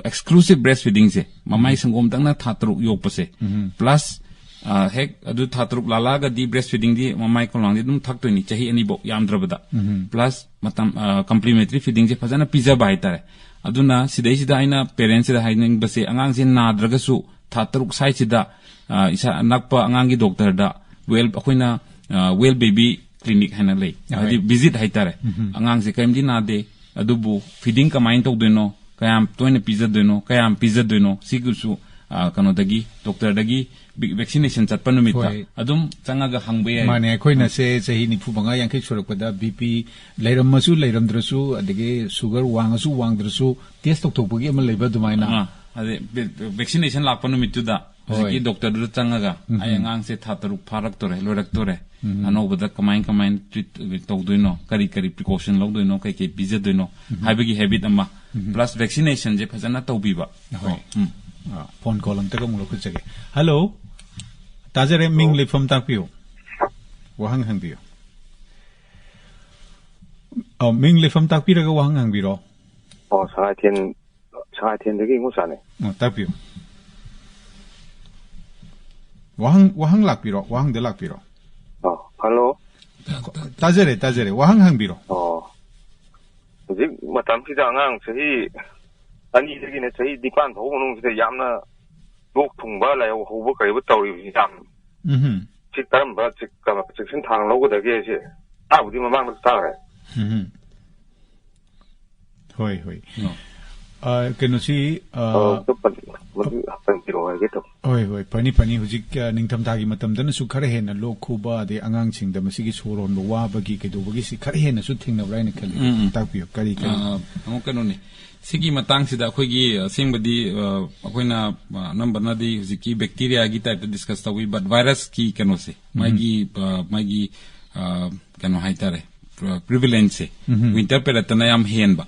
exclusive breastfeedingꯁꯦ, ꯃꯃꯥꯏ ꯁꯪꯒꯣꯝꯗꯪꯅ ꯊꯥ ꯇꯔꯨꯛ ꯌꯣꯛꯄꯁꯦ, ꯎꯝ꯫ Plus, ꯑ, ꯍꯦꯛ ꯑꯗꯨ ꯊꯥ ꯇꯔꯨꯛ ꯂꯥꯜꯂꯛꯑꯒꯗꯤ ꯕ꯭ꯔꯦꯁ ꯐꯤꯗꯤꯡꯗꯤ ꯃꯃꯥꯏ ꯀꯣꯂꯥꯡꯗꯤ ꯑꯗꯨꯝ ꯊꯛꯇꯣꯏꯅꯤ, ꯆꯍꯤ ꯑꯅꯤꯐꯧ ꯌꯥꯝꯗ꯭ꯔꯕꯗ꯫ ꯎꯝ꯫ Plus ꯃꯇꯝ, ꯑ, ꯀꯝꯄ꯭ꯂꯤꯃꯦꯟꯇꯔꯤ ꯐꯤꯗꯤꯡꯁꯦ ꯐꯖꯅ ꯄꯤꯖꯕ ꯍꯥꯏꯇꯥꯔꯦ꯫ ꯑꯗꯨꯅ ꯁꯤꯗꯩꯁꯤꯗ ꯑꯩꯅ ꯄꯦꯔꯦꯟꯁꯁꯤꯗ ꯍꯥꯏꯅꯤꯡꯕꯁꯦ, ꯑꯉꯥꯡꯁꯦ ꯅꯥꯗ꯭ꯔꯒꯁꯨ ꯊꯥ ꯇꯔꯨꯛ ꯁ꯭ꯋꯥꯏꯁꯤꯗ, ꯑ, ꯏꯁꯥ ꯅꯛꯄ ꯑꯉꯥꯡꯒꯤ ꯗꯣꯛꯇꯔꯗ, well, ꯑꯩꯈꯣꯏꯅ, ꯑ, Well Baby Clinic ꯍꯥꯏꯅ ꯂꯩ꯫ ꯑꯍꯣꯏ꯫ ꯍꯥꯏꯗꯤ ꯚꯤꯖꯤꯠ ꯍꯥꯏꯇꯥꯔꯦ꯫ ꯎꯝ꯫ ꯑꯉꯥꯡꯁꯦ ꯀꯔꯤꯝꯗꯤ ꯅꯥꯗꯦ, ꯑꯗꯨꯕꯨ ꯐꯤꯗꯤꯡ ꯀꯃꯥꯏꯅ ꯇꯧꯗꯣꯏꯅꯣ, ꯀꯌꯥꯝ ꯇꯣꯏꯅ ꯄꯤꯖꯗꯣꯏꯅꯣ, ꯀꯌꯥꯝ ꯄꯤꯖꯗꯣꯏꯅꯣ, ꯁꯤꯒꯤꯁꯨ, ꯑ, ꯀꯩꯅꯣꯗꯒꯤ, ꯗꯣꯛꯇꯔꯗꯒꯤ ꯚꯦꯛꯁꯤꯅꯦꯁꯟ ꯆꯠꯄ ꯅꯨꯃꯤꯠꯇ ꯍꯣꯏ꯫ ꯑꯗꯨꯝ ꯆꯪꯉꯒ ꯍꯪꯕ ꯌꯥꯏ꯫ ꯃꯥꯅꯦ, ꯑꯩꯈꯣꯏꯅ ꯁꯦ ꯆꯍꯤ ꯅꯤꯐꯨ ꯃꯉꯥ, ꯌꯥꯡꯈꯩ ꯁꯨꯔꯛꯄꯗ ꯕꯤ ꯄꯤ ꯂꯩꯔꯝꯃꯁꯨ ꯂꯩꯔꯝꯗ꯭ꯔꯁꯨ, ꯑꯗꯒꯤ ꯁꯨꯒꯔ ꯋꯥꯡꯉꯁꯨ ꯋꯥꯡꯗ꯭ꯔꯁꯨ, ꯇꯦꯁ ꯇꯧꯊꯣꯛꯄꯒꯤ ꯑꯃ ꯂꯩꯕ ꯑꯗꯨꯃꯥꯏꯅ꯫ ꯑꯥ, ꯑꯗꯩ ꯚꯦ-, ꯚꯦꯛꯁꯤꯅꯦꯁꯟ ꯂꯥꯛꯄ ꯅꯨꯃꯤꯠꯇꯨꯗ ꯍꯣꯏ꯫ ꯍꯧꯖꯤꯛꯀꯤ ꯗꯣꯛꯇꯔꯗꯨꯗ ꯆꯪꯉꯒ, ꯎꯝ꯫ "ꯑꯩ ꯑꯉꯥꯡꯁꯦ ꯊꯥ ꯇꯔꯨꯛ ꯐꯥꯔꯛꯇꯣꯔꯦ, ꯂꯣꯏꯔꯛꯇꯣꯔꯦ꯫ ꯎꯝ꯫ ꯑꯅꯧꯕꯗ ꯀꯃꯥꯏ ꯀꯃꯥꯏꯅ ꯇ꯭ꯔꯤꯠ ꯇꯧꯗꯣꯏꯅꯣ, ꯀꯔꯤ ꯀꯔꯤ ꯄ꯭ꯔꯤꯀꯣꯁꯟ ꯂꯧꯗꯣꯏꯅꯣ, ꯀꯩ ꯀꯩ ꯄꯤꯖꯗꯣꯏꯅꯣ?" ꯎꯝ꯫ ꯍꯥꯏꯕꯒꯤ ꯍꯦꯕꯤꯠ ꯑꯃ, ꯎꯝ꯫ Plus ꯚꯦꯛꯁꯤꯅꯦꯁꯟꯁꯦ ꯐꯖꯅ ꯇꯧꯕꯤꯕ꯫ ꯍꯣꯏ꯫ ꯎꯝ꯫ ꯑꯥ, ꯐꯣꯟ ꯀꯣꯜ ꯑꯝꯇꯒ ꯑꯃꯨꯛ ꯂꯧꯈꯠꯆꯒꯦ꯫ ꯍꯜꯂꯣ꯫ ꯇꯥꯖꯔꯦ, ꯃꯤꯡ ꯍꯜꯂꯣ꯫ ꯂꯩꯐꯝ ꯇꯥꯛꯄꯤꯌꯨ꯫ ꯋꯥꯍꯪ ꯍꯪꯕꯤꯌꯨ꯫ ꯑꯧ, ꯃꯤꯡ ꯂꯩꯐꯝ ꯇꯥꯛꯄꯤꯔꯒ ꯋꯥꯍꯪ ꯍꯪꯕꯤꯔꯣ꯫ ꯑꯣ, ꯁꯉꯥꯏꯊꯦꯟ, ꯁꯉꯥꯏꯊꯦꯟꯗꯒꯤ ꯏꯉꯣꯆꯥꯅꯦ꯫ ꯑꯣ, ꯇꯥꯛꯄꯤꯌꯨ꯫ ꯋꯥꯍꯪ, ꯋꯥꯍꯪ ꯂꯥꯛꯄꯤꯔꯣ, ꯋꯥꯍꯪꯗ ꯂꯥꯛꯄꯤꯔꯣ꯫ ꯑꯣ, ꯍꯜꯂꯣ꯫ ꯇꯥꯖꯔꯦ, ꯇꯥꯖꯔꯦ꯫ ꯋꯥꯍꯪ ꯍꯪꯕꯤꯔꯣ꯫ ꯑꯣ, ꯍꯧꯖꯤꯛ ꯃꯇꯝꯁꯤꯗ ꯑꯉꯥꯡ ꯆꯍꯤ ꯑꯅꯤꯗꯒꯤꯅ ꯆꯍꯤ ꯅꯤꯄꯥꯟ ꯐꯥꯎꯕ ꯃꯅꯨꯡꯁꯤꯗ ꯌꯥꯝꯅ ꯂꯣꯛ ꯊꯨꯡꯕ, ꯂꯥꯏꯍꯧ ꯍꯧꯕ ꯀꯔꯤꯕ ꯇꯧꯔꯤꯕꯁꯤ ꯌꯥꯝ ꯎꯝꯍꯨꯝ꯫ ꯁꯤ ꯀꯔꯝꯕ ꯆꯦꯛ-, ꯀ-, ꯆꯦꯛꯁꯤꯟ ꯊꯧꯔꯥꯡ ꯂꯧꯒꯗꯒꯦ? ꯁꯤ ꯇꯥꯕꯨꯗꯤ ꯃꯃꯥꯡꯗꯁꯨ ꯇꯥꯈ꯭ꯔꯦ꯫ ꯎꯝꯍꯨꯝ꯫ ꯍꯣꯏ, ꯍꯣꯏ꯫ ꯑꯣ꯫ ꯑ, ꯀꯩꯅꯣꯁꯤ, ꯑ, ꯑ, ꯑꯗꯨ ꯄꯟ-, ꯃꯗꯨ ꯄꯟꯕꯤꯔꯛꯑꯣ ꯍꯥꯏꯒꯦ ꯇꯧꯕ꯫ ꯍꯣꯏ, ꯍꯣꯏ, ꯐꯅꯤ, ꯐꯅꯤ꯫ ꯍꯧꯖꯤꯛ, ꯑ, ꯅꯤꯡꯊꯝꯊꯥꯒꯤ ꯃꯇꯝꯗꯅꯁꯨ ꯈꯔ ꯍꯦꯟꯅ ꯂꯣꯛ ꯈꯨꯕ, ꯑꯗꯩ ꯑꯉꯥꯡꯁꯤꯡꯗ ꯃꯁꯤꯒꯤ ꯁꯣꯔ ꯍꯣꯟꯕ ꯋꯥꯕꯒꯤ ꯀꯩꯗꯧꯕꯒꯤꯁꯤ ꯈꯔ ꯍꯦꯟꯅꯁꯨ ꯊꯦꯡꯅꯕ꯭ꯔꯥ ꯍꯥꯏꯅ ꯈꯜꯂꯤ꯫ ꯎꯝ, ꯎꯝ꯫ ꯇꯥꯛꯄꯤꯌꯨ, ꯀꯔꯤ, ꯀꯔꯤ? ꯑ, ꯑꯃꯨꯛ ꯀꯩꯅꯣꯅꯤ꯫ ꯁꯤꯒꯤ ꯃꯇꯥꯡꯁꯤꯗ ꯑꯩꯈꯣꯏꯒꯤ ꯑꯁꯦꯡꯕꯗꯤ, ꯑ, ꯑꯩꯈꯣꯏꯅ, ꯑ, ꯑꯅꯝꯕꯅꯗꯤ ꯍꯧꯖꯤꯛꯀꯤ bacteria-ꯒꯤ type-ꯇ discuss ꯇꯧꯏ, but virus-ꯀꯤ ꯀꯩꯅꯣꯁꯦ, ꯎꯝ꯫ ꯃꯥꯒꯤ, ꯑ, ꯃꯥꯒꯤ, ꯑ, ꯀꯩꯅꯣ ꯍꯥꯏꯇꯥꯔꯦ, pre-, prevalence-ꯁꯦ ꯎꯝ꯫ Winter period-ꯇꯅ ꯌꯥꯝ ꯍꯦꯟꯕ꯫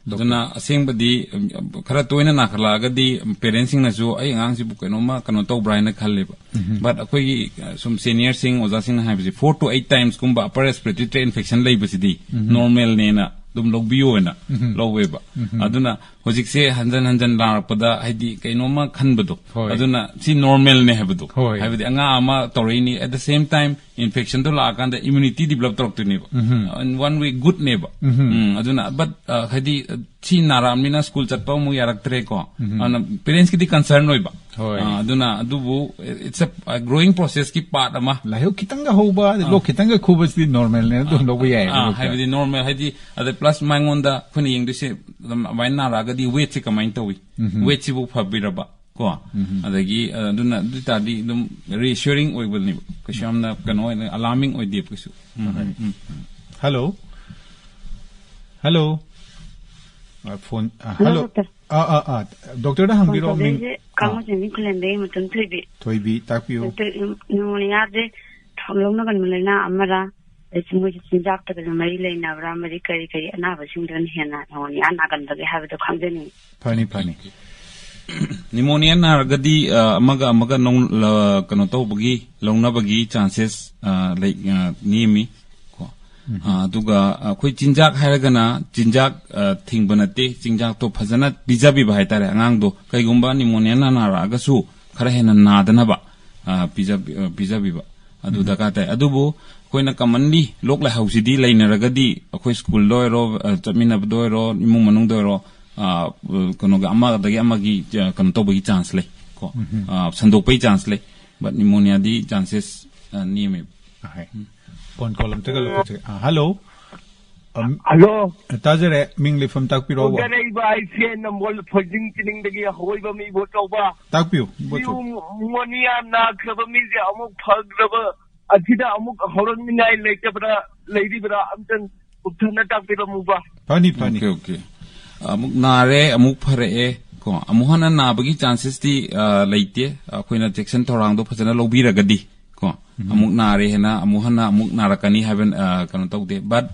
ꯗꯣꯛꯇꯔ꯫ ꯑꯗꯨꯅ ꯑꯁꯦꯡꯕꯗꯤ, ꯎꯝ, ꯈꯔ ꯇꯣꯏꯅ ꯅꯥꯈꯠꯂꯛꯑꯒꯗꯤ parents-ꯁꯤꯡꯅꯁꯨ "ꯑꯩ ꯑꯉꯥꯡꯁꯤꯕꯨ ꯀꯩꯅꯣꯝꯃ ꯀꯩꯅꯣ ꯇꯧꯕ꯭ꯔꯥ?" ꯍꯥꯏꯅ ꯈꯜꯂꯦꯕ꯫ ꯎꯝ꯫ But ꯑꯩꯈꯣꯏꯒꯤ, ꯑ, ꯁꯨꯝ senior-ꯁꯤꯡ, ꯑꯣꯖꯥꯁꯤꯡꯅ ꯍꯥꯏꯕꯁꯦ, four to eight times-ꯀꯨꯝꯕ upper respiratory tract infection ꯂꯩꯕꯁꯤꯗꯤ ꯎꯝ꯫ Normal-ꯅꯦꯅ ꯑꯗꯨꯝ ꯂꯧꯕꯤꯌꯣꯅ ꯎꯝ꯫ ꯂꯧꯋꯦꯕ꯫ ꯎꯝ꯫ ꯑꯗꯨꯅ ꯍꯧꯖꯤꯛꯁꯦ ꯍꯟꯖꯟ ꯍꯟꯖꯟ ꯅꯥꯔꯛꯄꯗ ꯍꯥꯏꯗꯤ ꯀꯩꯅꯣꯝꯃ ꯈꯟꯕꯗꯣ, ꯍꯣꯏ꯫ ꯑꯗꯨꯅ ꯁꯤ normal-ꯅꯦ ꯍꯥꯏꯕꯗꯣ꯫ ꯍꯣꯏ꯫ ꯍꯥꯏꯕꯗꯤ ꯑꯉꯥꯡ ꯑꯃ ꯇꯧꯔꯛꯏꯅꯤ, at the same time infection-ꯗꯣ ꯂꯥꯛꯑꯀꯥꯟꯗ immunity develop ꯇꯧꯔꯛꯇꯣꯏꯅꯦꯕ꯫ Um. In one way good-ꯅꯦꯕ꯫ ꯎꯝ꯫ ꯎꯝ, ꯑꯗꯨꯅ, but, ꯑ, ꯍꯥꯏꯗꯤ, ꯑ, ꯁꯤ ꯅꯥꯔꯛꯑꯕꯅꯤꯅ school ꯆꯠꯄ ꯑꯃꯨꯛ ꯌꯥꯔꯛꯇ꯭ꯔꯦꯀꯣ꯫ ꯎꯝ꯫ ꯑꯗꯨꯅ parents-ꯀꯤꯗꯤ concern ꯑꯣꯏꯕ꯫ ꯍꯣꯏ꯫ ꯑ, ꯑꯗꯨꯅ ꯑꯗꯨꯕꯨ, it's a, a growing process-ꯀꯤ part ꯑꯃ꯫ ꯂꯥꯏꯍꯧ ꯈꯤꯇꯪꯒ ꯍꯧꯕ, ꯑꯥ꯫ ꯂꯣꯛ ꯈꯤꯇꯪꯒ ꯈꯨꯕꯁꯤꯗꯤ normal-ꯅꯦꯅ ꯑꯗꯨꯝ ꯑꯥ, ꯂꯧꯕ ꯌꯥꯏꯌꯦꯕ, ꯑꯥ, ꯗꯣꯛꯇꯔ꯫ ꯍꯥꯏꯕꯗꯤ normal, ꯍꯥꯏꯗꯤ, ꯑꯗ plus ꯃꯉꯣꯟꯗ ꯑꯩꯈꯣꯏꯅ ꯌꯦꯡꯗꯣꯏꯁꯦ, ꯑꯗꯨꯝ ꯑꯗꯨꯃꯥꯏꯅ ꯅꯥꯔꯛꯑꯒꯗꯤ weight-ꯁꯦ ꯀꯃꯥꯏꯅ ꯇꯧꯏ? ꯎꯝ꯫ Weight-ꯁꯤꯕꯨ ꯐꯕꯤꯔꯕ? ꯀꯣ? ꯎꯝ꯫ ꯑꯗꯒꯤ, ꯑ, ꯑꯗꯨꯅ, ꯑꯗꯨ ꯑꯣꯏꯇꯥꯔꯗꯤ ꯑꯗꯨꯝ reassuring ꯑꯣꯏꯕꯅꯦꯕ꯫ ꯀꯩꯁꯨ ꯌꯥꯝꯅ ꯀꯩꯅꯣ ꯑꯣꯏꯅ alarming ꯑꯣꯏꯗꯦꯕ ꯀꯩꯁꯨ꯫ ꯎꯝ, ꯎꯝ, ꯎꯝ꯫ Hello? Hello? ꯑ, phone, ꯑ, hello? ꯗꯣꯛꯇꯔ꯫ ꯑꯥ, ꯑꯥ, ꯑꯥ꯫ ꯗꯣꯛꯇꯔꯗ ꯐꯣꯟ ꯍꯪꯕꯤꯔꯛꯑꯣ, ꯃꯤꯡ꯫ ꯇꯧꯖꯔꯤꯁꯦ ꯑꯥ꯫ ꯀꯥꯡꯕꯨꯆꯦꯝꯕꯤ ꯈꯨꯂꯦꯝꯕꯩ ꯃꯇꯝ ꯊꯣꯏꯕꯤ꯫ ꯊꯣꯏꯕꯤ, ꯇꯥꯛꯄꯤꯌꯨ꯫ ꯗꯣꯛꯇꯔ, ꯅꯤꯃꯣꯅꯤꯌꯥꯁꯦ ꯊꯥꯎ ꯂꯧꯅꯒꯟꯕ ꯂꯥꯏꯅꯥ ꯑꯃꯔ, ꯑꯗꯩ ꯃꯣꯏꯁꯦ ꯆꯤꯟꯖꯥꯛꯇꯒꯁꯨ ꯃꯔꯤ ꯂꯩꯅꯕ꯭ꯔꯥ, ꯑꯃꯗꯤ ꯀꯔꯤ ꯀꯔꯤ ꯑꯅꯥꯕꯁꯤꯡꯗꯨꯅ ꯍꯦꯟꯅ ꯅꯤꯃꯣꯅꯤꯌꯥ ꯅꯥꯒꯟꯕꯒꯦ ꯍꯥꯏꯕꯗꯣ ꯈꯪꯖꯅꯤꯡꯉꯤ꯫ ꯐꯅꯤ, ꯐꯅꯤ꯫ ꯅꯤꯃꯣꯅꯤꯌꯥ ꯅꯥꯔꯒꯗꯤ, ꯑ, ꯑꯃꯒ ꯑꯃꯒ ꯅꯧ-, ꯂ-, ꯀꯩꯅꯣ ꯇꯧꯕꯒꯤ, ꯂꯧꯅꯕꯒꯤ chances, ꯑ, ꯂꯩ, ꯑ, ꯅꯦꯝꯃꯤ꯫ ꯀꯣ? ꯎꯝ꯫ ꯑ, ꯑꯗꯨꯒ ꯑꯩꯈꯣꯏ ꯆꯤꯟꯖꯥꯛ ꯍꯥꯏꯔꯒꯅ ꯆꯤꯟꯖꯥꯛ, ꯑ, ꯊꯤꯡꯕ ꯅꯠꯇꯦ, ꯆꯤꯟꯖꯥꯛꯇꯣ ꯐꯖꯅ ꯄꯤꯖꯕꯤꯕ ꯍꯥꯏꯇꯥꯔꯦ꯫ ꯑꯉꯥꯡꯗꯣ ꯀꯩꯒꯨꯝꯕ ꯅꯤꯃꯣꯅꯤꯌꯥ ꯅꯥꯔꯛꯑꯒꯁꯨ ꯈꯔ ꯍꯦꯟꯅ ꯅꯥꯗꯅꯕ, ꯑ, ꯄꯤꯖꯕꯤ-, ꯑ, ꯄꯤꯖꯕꯤꯕ꯫ ꯑꯗꯨ ꯎꯝ꯫ ꯗꯔꯀꯥꯔ ꯇꯥꯏ꯫ ꯑꯗꯨꯕꯨ ꯑꯩꯈꯣꯏꯅ commonly ꯂꯣꯛ ꯂꯥꯏꯍꯧꯁꯤꯗꯤ ꯂꯩꯅꯔꯒꯗꯤ ꯑꯩꯈꯣꯏ school-ꯗ ꯑꯣꯏꯔꯣ, ꯑ, ꯆꯠꯃꯤꯟꯅꯕꯗ ꯑꯣꯏꯔꯣ, ꯏꯃꯨꯡ ꯃꯅꯨꯡꯗ ꯑꯣꯏꯔꯣ, ꯑ, ꯀꯩꯅꯣꯒ ꯑꯃꯗꯒꯤ ꯑꯃꯒꯤ, ꯑ, ꯀꯩꯅꯣ ꯇꯧꯕꯒꯤ chance ꯂꯩ ꯀꯣ꯫ ꯎꯝ꯫ ꯑ, ꯁꯟꯗꯣꯛꯄꯒꯤ chance ꯂꯩ꯫ But pneumonia-ꯗꯤ chances, ꯑ, ꯅꯦꯝꯃꯦꯕ꯫ ꯑꯍꯣꯏ꯫ ꯎꯝ꯫ Phone call ꯑꯝꯇꯒ ꯂꯧꯈꯠꯆꯒꯦ꯫ ꯑ, hello? ꯑꯝ, ꯍꯜꯂꯣ꯫ ꯇꯥꯖꯔꯦ, ꯃꯤꯡ ꯂꯩꯐꯝ ꯇꯥꯛꯄꯤꯔꯛꯑꯣꯕ꯫ ꯍꯧꯖꯔꯛꯏꯕ ꯑꯩꯁꯦ ꯅꯝꯕꯣꯜ ꯐꯣꯏꯖꯤꯡ ꯆꯤꯅꯤꯡꯗꯒꯤ ꯍꯧꯏꯕ ꯃꯤ ꯚꯣꯠ ꯇꯧꯕ꯫ ꯇꯥꯛꯄꯤꯌꯨ, ꯚꯣꯠ ꯇꯧ꯫ ꯅꯤꯃꯣꯅꯤꯌꯥ ꯅꯥꯈ꯭ꯔꯕ ꯃꯤꯁꯦ ꯑꯃꯨꯛ ꯐꯈ꯭ꯔꯕ ꯑꯁꯤꯗ ꯑꯃꯨꯛ ꯍꯧꯔꯛꯅꯤꯡꯉꯥꯏ ꯂꯩꯇꯕ꯭ꯔꯥ, ꯂꯩꯔꯤꯕ꯭ꯔꯥ? ꯑꯝꯇꯪ ꯀꯨꯞꯊꯅ ꯇꯥꯛꯄꯤꯔꯝꯃꯨꯕ꯫ ꯐꯅꯤ, ꯐꯅꯤ꯫ Okay, okay. ꯑꯃꯨꯛ ꯅꯥꯔꯦ, ꯑꯃꯨꯛ ꯐꯔꯛꯑꯦ, ꯀꯣ, ꯑꯃꯨꯛ ꯍꯟꯅ ꯅꯥꯕꯒꯤ ꯆꯥꯟꯁꯦꯁꯇꯤ, ꯑ, ꯂꯩꯇꯦ꯫ ꯑꯩꯈꯣꯏꯅ ꯆꯦꯛꯁꯤꯟ ꯊꯧꯔꯥꯡꯗꯣ ꯐꯖꯅ ꯂꯧꯕꯤꯔꯒꯗꯤ, ꯀꯣ, ꯎꯝ꯫ ꯑꯃꯨꯛ ꯅꯥꯔꯦ ꯍꯥꯏꯅ ꯑꯃꯨꯛ ꯍꯟꯅ ꯑꯃꯨꯛ ꯅꯥꯔꯛꯀꯅꯤ ꯍꯥꯏꯕ, ꯑ, ꯀꯩꯅꯣ ꯇꯧꯗꯦ꯫ But,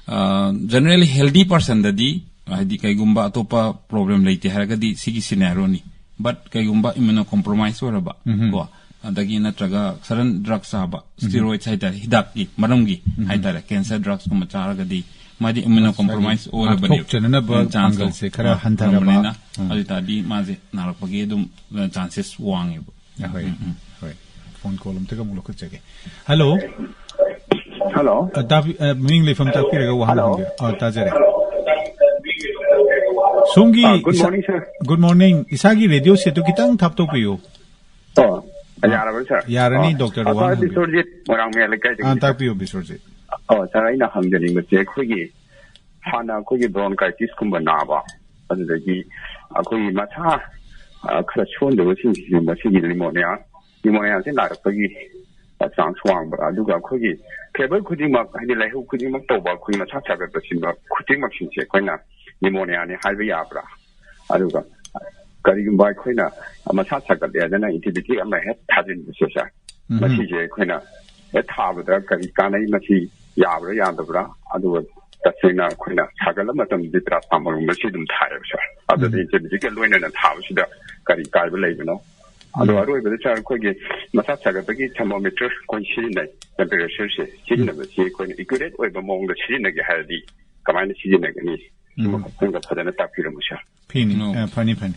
ꯑ, generally healthy personꯗꯗꯤ, ꯍꯥꯏꯗꯤ, ꯀꯩꯒꯨꯝꯕ ꯑꯇꯣꯞꯄ problem ꯂꯩꯇꯦ ꯍꯥꯏꯔꯒꯗꯤ ꯁꯤꯒꯤ scenarioꯅꯤ꯫ But ꯀꯩꯒꯨꯝꯕ immunocompromise ꯑꯣꯏꯔꯕ, ꯎꯝ꯫ ꯀꯣ, ꯑꯗꯒꯤ ꯅꯠꯇ꯭ꯔꯒ sudden drug ꯆꯥꯕ, ꯎꯝ꯫ Steroids ꯍꯥꯏꯇꯥꯔꯦ, ꯍꯤꯗꯥꯛꯀꯤ ꯃꯔꯝꯒꯤ ꯎꯝ꯫ ꯍꯥꯏꯇꯥꯔꯦ, cancer drugsꯀꯨꯝꯕ ꯆꯥꯔꯒꯗꯤ ꯃꯥꯗꯤ immunocompromise ꯍꯥꯏꯗꯤ ꯑꯣꯏꯔꯕꯅꯦꯕ꯫ ꯉꯥꯛꯊꯣꯛꯆꯅꯅꯕ ꯎꯝ, chanceꯇꯣ꯫ ꯄꯥꯡꯒꯜꯁꯦ ꯈꯔ ꯑ, ꯍꯟꯊꯔꯕ꯫ ꯐꯔꯕꯅꯤꯅ, ꯎꯝ꯫ ꯑꯗꯨ ꯑꯣꯏꯇꯥꯔꯗꯤ ꯃꯥꯁꯦ ꯅꯥꯔꯛꯄꯒꯤ ꯑꯗꯨꯝ, ꯑ, chances ꯋꯥꯡꯉꯦꯕ꯫ ꯑꯍꯣꯏ꯫ ꯎꯝ, ꯎꯝ꯫ ꯍꯣꯏ꯫ Phone call ꯑꯝꯇꯒ ꯑꯃꯨꯛ ꯂꯧꯈꯠꯆꯒꯦ꯫ Hello꯫ Hello꯫ ꯑ, ꯇꯥꯕꯤ-, ꯑ, ꯃꯤꯡ ꯂꯩꯐꯝ ꯇꯥꯛꯄꯤꯔꯒ ꯋꯥꯍꯪ Hello꯫ ꯍꯪꯕꯤꯌꯨ꯫ ꯑ, ꯇꯥꯖꯔꯦ꯫ ꯁꯣꯝꯒꯤ ꯑ, good ꯏꯁꯥ-, morning, sir꯫ Good morning꯫ ꯏꯁꯥꯒꯤ radio setꯇꯨ ꯈꯤꯇꯪ ꯊꯥꯞꯇꯣꯛꯄꯤꯌꯨ꯫ ꯑꯣ, ꯑ, ꯌꯥꯔꯕ꯭ꯔꯥ, sir? ꯌꯥꯔꯅꯤ, ꯑꯣ꯫ Doctor ꯑ, ꯋꯥꯍꯪ sir, ꯍꯪꯕꯤꯌꯨ꯫ ꯕꯤꯁ꯭ꯋꯔꯖꯤꯠ, ꯃꯣꯏꯔꯥꯡꯃꯌꯥꯏ ꯂꯩꯀꯥꯏꯗꯒꯤꯅꯤ, ꯑ, sir꯫ ꯇꯥꯛꯄꯤꯌꯨ, ꯕꯤꯁ꯭ꯋꯔꯖꯤꯠ꯫ ꯑꯣ, sir, ꯑꯩꯅ ꯍꯪꯖꯅꯤꯡꯕꯁꯦ ꯑꯩꯈꯣꯏꯒꯤ ꯍꯥꯟꯅ ꯑꯩꯈꯣꯏꯒꯤ bronchitisꯀꯨꯝꯕ ꯅꯥꯕ, ꯑꯗꯨꯗꯒꯤ ꯑꯩꯈꯣꯏꯒꯤ ꯃꯁꯥ, ꯑ, ꯈꯔ ꯁꯣꯟꯗꯕꯁꯤꯡꯁꯤꯁꯨ ꯃꯁꯤꯒꯤ pneumonia, pneumoniaꯁꯦ ꯅꯥꯔꯛꯄꯒꯤ, ꯑ, chance ꯋꯥꯡꯕ꯭ꯔꯥ? ꯑꯗꯨꯒ ꯑꯩꯈꯣꯏꯒꯤ fever ꯈꯨꯗꯤꯡꯃꯛ, ꯍꯥꯏꯗꯤ ꯂꯥꯏꯍꯧ ꯈꯨꯗꯤꯡꯃꯛ ꯇꯧꯕ, ꯑꯩꯈꯣꯏ ꯃꯁꯥ ꯁꯥꯒꯠꯄ ꯁꯤꯟꯕ ꯈꯨꯗꯤꯡꯃꯛꯁꯤꯡꯁꯦ ꯑꯩꯈꯣꯏꯅ pneumoniaꯅꯤ ꯍꯥꯏꯕ ꯌꯥꯕ꯭ꯔꯥ? ꯑꯗꯨꯒ ꯀꯔꯤꯒꯨꯝꯕ ꯑꯩꯈꯣꯏꯅ ꯃꯁꯥ ꯁꯥꯒꯠꯂꯦ ꯍꯥꯏꯗꯅ antibiotic ꯑꯃ ꯍꯦꯛ ꯊꯥꯖꯤꯟꯕꯁꯦ, sir, ꯎꯝ꯫ ꯃꯁꯤꯁꯦ ꯑꯩꯈꯣꯏꯅ ꯍꯦꯛ ꯊꯥꯕꯗ ꯀꯔꯤ ꯀꯥꯟꯅꯩ, ꯃꯁꯤ ꯌꯥꯕ꯭ꯔꯥ ꯌꯥꯗꯕ꯭ꯔꯥ? ꯑꯗꯨꯒ ꯇꯁꯦꯡꯅ ꯑꯩꯈꯣꯏꯅ ꯁꯥꯒꯠꯂ ꯃꯇꯝꯗꯗꯤ paracetamol ꯃꯁꯤ ꯑꯗꯨꯝ ꯊꯥꯏꯌꯦꯕ, sir꯫ ꯑꯗꯨꯗ ꯎꯝ꯫ Antibioticꯀ ꯂꯣꯏꯅꯅ ꯊꯥꯕꯁꯤꯗ ꯀꯔꯤ ꯀꯥꯏꯕ ꯂꯩꯕꯅꯣ? ꯑꯗꯣ ꯎꯝ꯫ ꯑꯔꯣꯏꯕꯗ, sir, ꯑꯩꯈꯣꯏꯒꯤ ꯃꯁꯥ ꯁꯥꯒꯠꯄꯒꯤ thermometer ꯑꯩꯈꯣꯏ ꯁꯤꯖꯤꯟꯅꯩ, temperatureꯁꯦ ꯁꯤꯖꯤꯟꯅꯕꯁꯤ ꯑꯩꯈꯣꯏꯅ accurate ꯑꯣꯏꯕ ꯃꯑꯣꯡꯗ ꯁꯤꯖꯤꯟꯅꯒꯦ ꯍꯥꯏꯔꯗꯤ ꯀꯃꯥꯏꯅ ꯁꯤꯖꯤꯟꯅꯒꯅꯤ? ꯎꯝ꯫ ꯁꯤꯃ ꯈꯛꯇꯪꯒ ꯐꯖꯅ ꯇꯥꯛꯄꯤꯔꯝꯃꯨ, sir꯫ ꯐꯤꯅꯤ꯫ No꯫ ꯑ, ꯐꯅꯤ, ꯐꯅꯤ꯫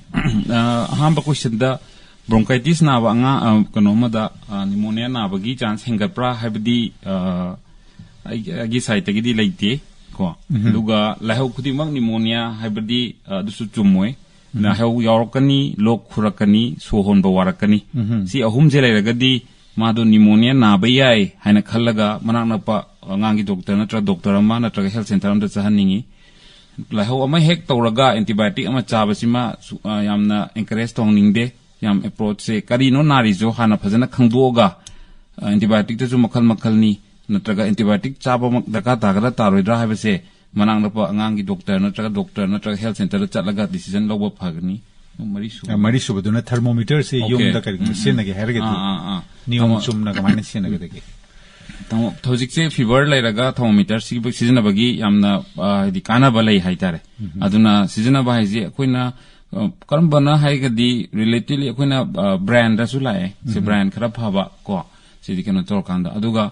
ꯑ, ꯑꯍꯥꯟꯕ questionꯗ bronchitis ꯅꯥꯕ ꯑꯉꯥꯡ, ꯑ, ꯀꯩꯅꯣ ꯑꯃꯗ, ꯑ, pneumonia ꯅꯥꯕꯒꯤ chance ꯍꯦꯟꯒꯠꯄ꯭ꯔꯥ ꯍꯥꯏꯕꯗꯤ, ꯑ, ꯑꯩ-, ꯑꯩꯒꯤ sideꯇꯒꯤꯗꯤ ꯂꯩꯇꯦ, ꯀꯣ꯫ ꯎꯝ꯫ ꯑꯗꯨꯒ ꯂꯥꯏꯍꯧ ꯈꯨꯗꯤꯡꯃꯛ pneumonia ꯍꯥꯏꯕꯗꯤ, ꯑ, ꯑꯗꯨꯁꯨ ꯆꯨꯝꯃꯣꯏ꯫ ꯎꯝ꯫ ꯂꯥꯏꯍꯧ ꯌꯥꯎꯔꯛꯀꯅꯤ, ꯂꯣꯛ ꯈꯨꯔꯛꯀꯅꯤ, ꯁꯣꯔ ꯍꯣꯟꯕ ꯋꯥꯔꯛꯀꯅꯤ꯫ ꯎꯝ꯫ ꯁꯤ ꯑꯍꯨꯝꯁꯦ ꯂꯩꯔꯒꯗꯤ ꯃꯥꯗꯣ pneumonia ꯅꯥꯕ ꯌꯥꯏ ꯍꯥꯏꯅ ꯈꯜꯂꯒ ꯃꯅꯥꯛ ꯅꯛꯄ ꯑꯉꯥꯡꯒꯤ doctor ꯅꯠꯇ꯭ꯔꯒ doctor ꯑꯃ ꯅꯠꯇ꯭ꯔꯒ health centre ꯑꯃꯗ ꯆꯠꯍꯟꯅꯤꯡꯉꯤ꯫ ꯂꯥꯏꯍꯧ ꯑꯃ ꯍꯦꯛ ꯇꯧꯔꯒ antibiotic ꯑꯃ ꯆꯥꯕꯁꯤꯃ ꯁꯨ-, ꯑ, ꯌꯥꯝꯅ encourage ꯇꯧꯍꯟꯅꯤꯡꯗꯦ꯫ ꯌꯥꯝ approach ꯁꯦ ꯀꯔꯤꯅꯣ ꯅꯥꯔꯤꯁꯣ ꯍꯥꯟꯅ ꯐꯖꯅ ꯈꯪꯗꯣꯛꯑꯒ, ꯑ, antibiotic ꯇꯁꯨ ꯃꯈꯜ ꯃꯈꯜꯅꯤ, ꯅꯠꯇ꯭ꯔꯒ antibiotic ꯆꯥꯕꯃꯛ ꯗꯔꯀꯥꯔ ꯇꯥꯒꯗ꯭ꯔꯥ ꯇꯥꯔꯣꯏꯗ꯭ꯔꯥ ꯍꯥꯏꯕꯁꯦ ꯃꯅꯥꯛ ꯅꯛꯄ ꯑꯉꯥꯡꯒꯤ doctor ꯅꯠꯇ꯭ꯔꯒ doctor ꯅꯠꯇ꯭ꯔꯒ health centre ꯗ ꯆꯠꯂꯒ decision ꯂꯧꯕ ꯐꯒꯅꯤ꯫ ꯃꯔꯤ ꯁꯨꯕ꯫ ꯑ, ꯃꯔꯤ ꯁꯨꯕꯗꯨꯅ thermometer ꯁꯦ OK. ꯌꯨꯝꯗ ꯀꯔꯤꯒꯨꯝꯕ ꯎꯝ, ꯎꯝ꯫ ꯁꯤꯖꯤꯟꯅꯒꯦ ꯍꯥꯏꯔꯒꯗꯤ ꯑꯥ, ꯑꯥ, ꯑꯥ꯫ ꯅꯤꯌꯣꯝ ꯊꯃ-, ꯆꯨꯝꯅ ꯀꯃꯥꯏꯅ ꯁꯤꯖꯤꯟꯅꯒꯗꯒꯦ? ꯊꯃ-, ꯍꯧꯖꯤꯛꯁꯦ fever ꯂꯩꯔꯒ thermometer ꯁꯤ ꯁꯤꯖꯤꯟꯅꯕꯒꯤ ꯌꯥꯝꯅ, ꯑ, ꯍꯥꯏꯗꯤ ꯀꯥꯟꯅꯕ ꯂꯩ ꯍꯥꯏꯇꯥꯔꯦ꯫ ꯎꯝ꯫ ꯑꯗꯨꯅ ꯁꯤꯖꯤꯟꯅꯕ ꯍꯥꯏꯁꯦ ꯑꯩꯈꯣꯏꯅ, ꯑ, ꯀꯔꯝꯕꯅ ꯍꯥꯏꯔꯒꯗꯤ relatively ꯑꯩꯈꯣꯏꯅ, ꯑ, brand ꯗꯁꯨ ꯂꯥꯛꯑꯦ꯫ ꯁꯤ ꯎꯝ꯫ Brand ꯈꯔ ꯐꯕ ꯀꯣ꯫ ꯁꯤꯗꯤ ꯀꯩꯅꯣ ꯇꯧꯔꯀꯥꯟꯗ꯫ ꯑꯗꯨꯒ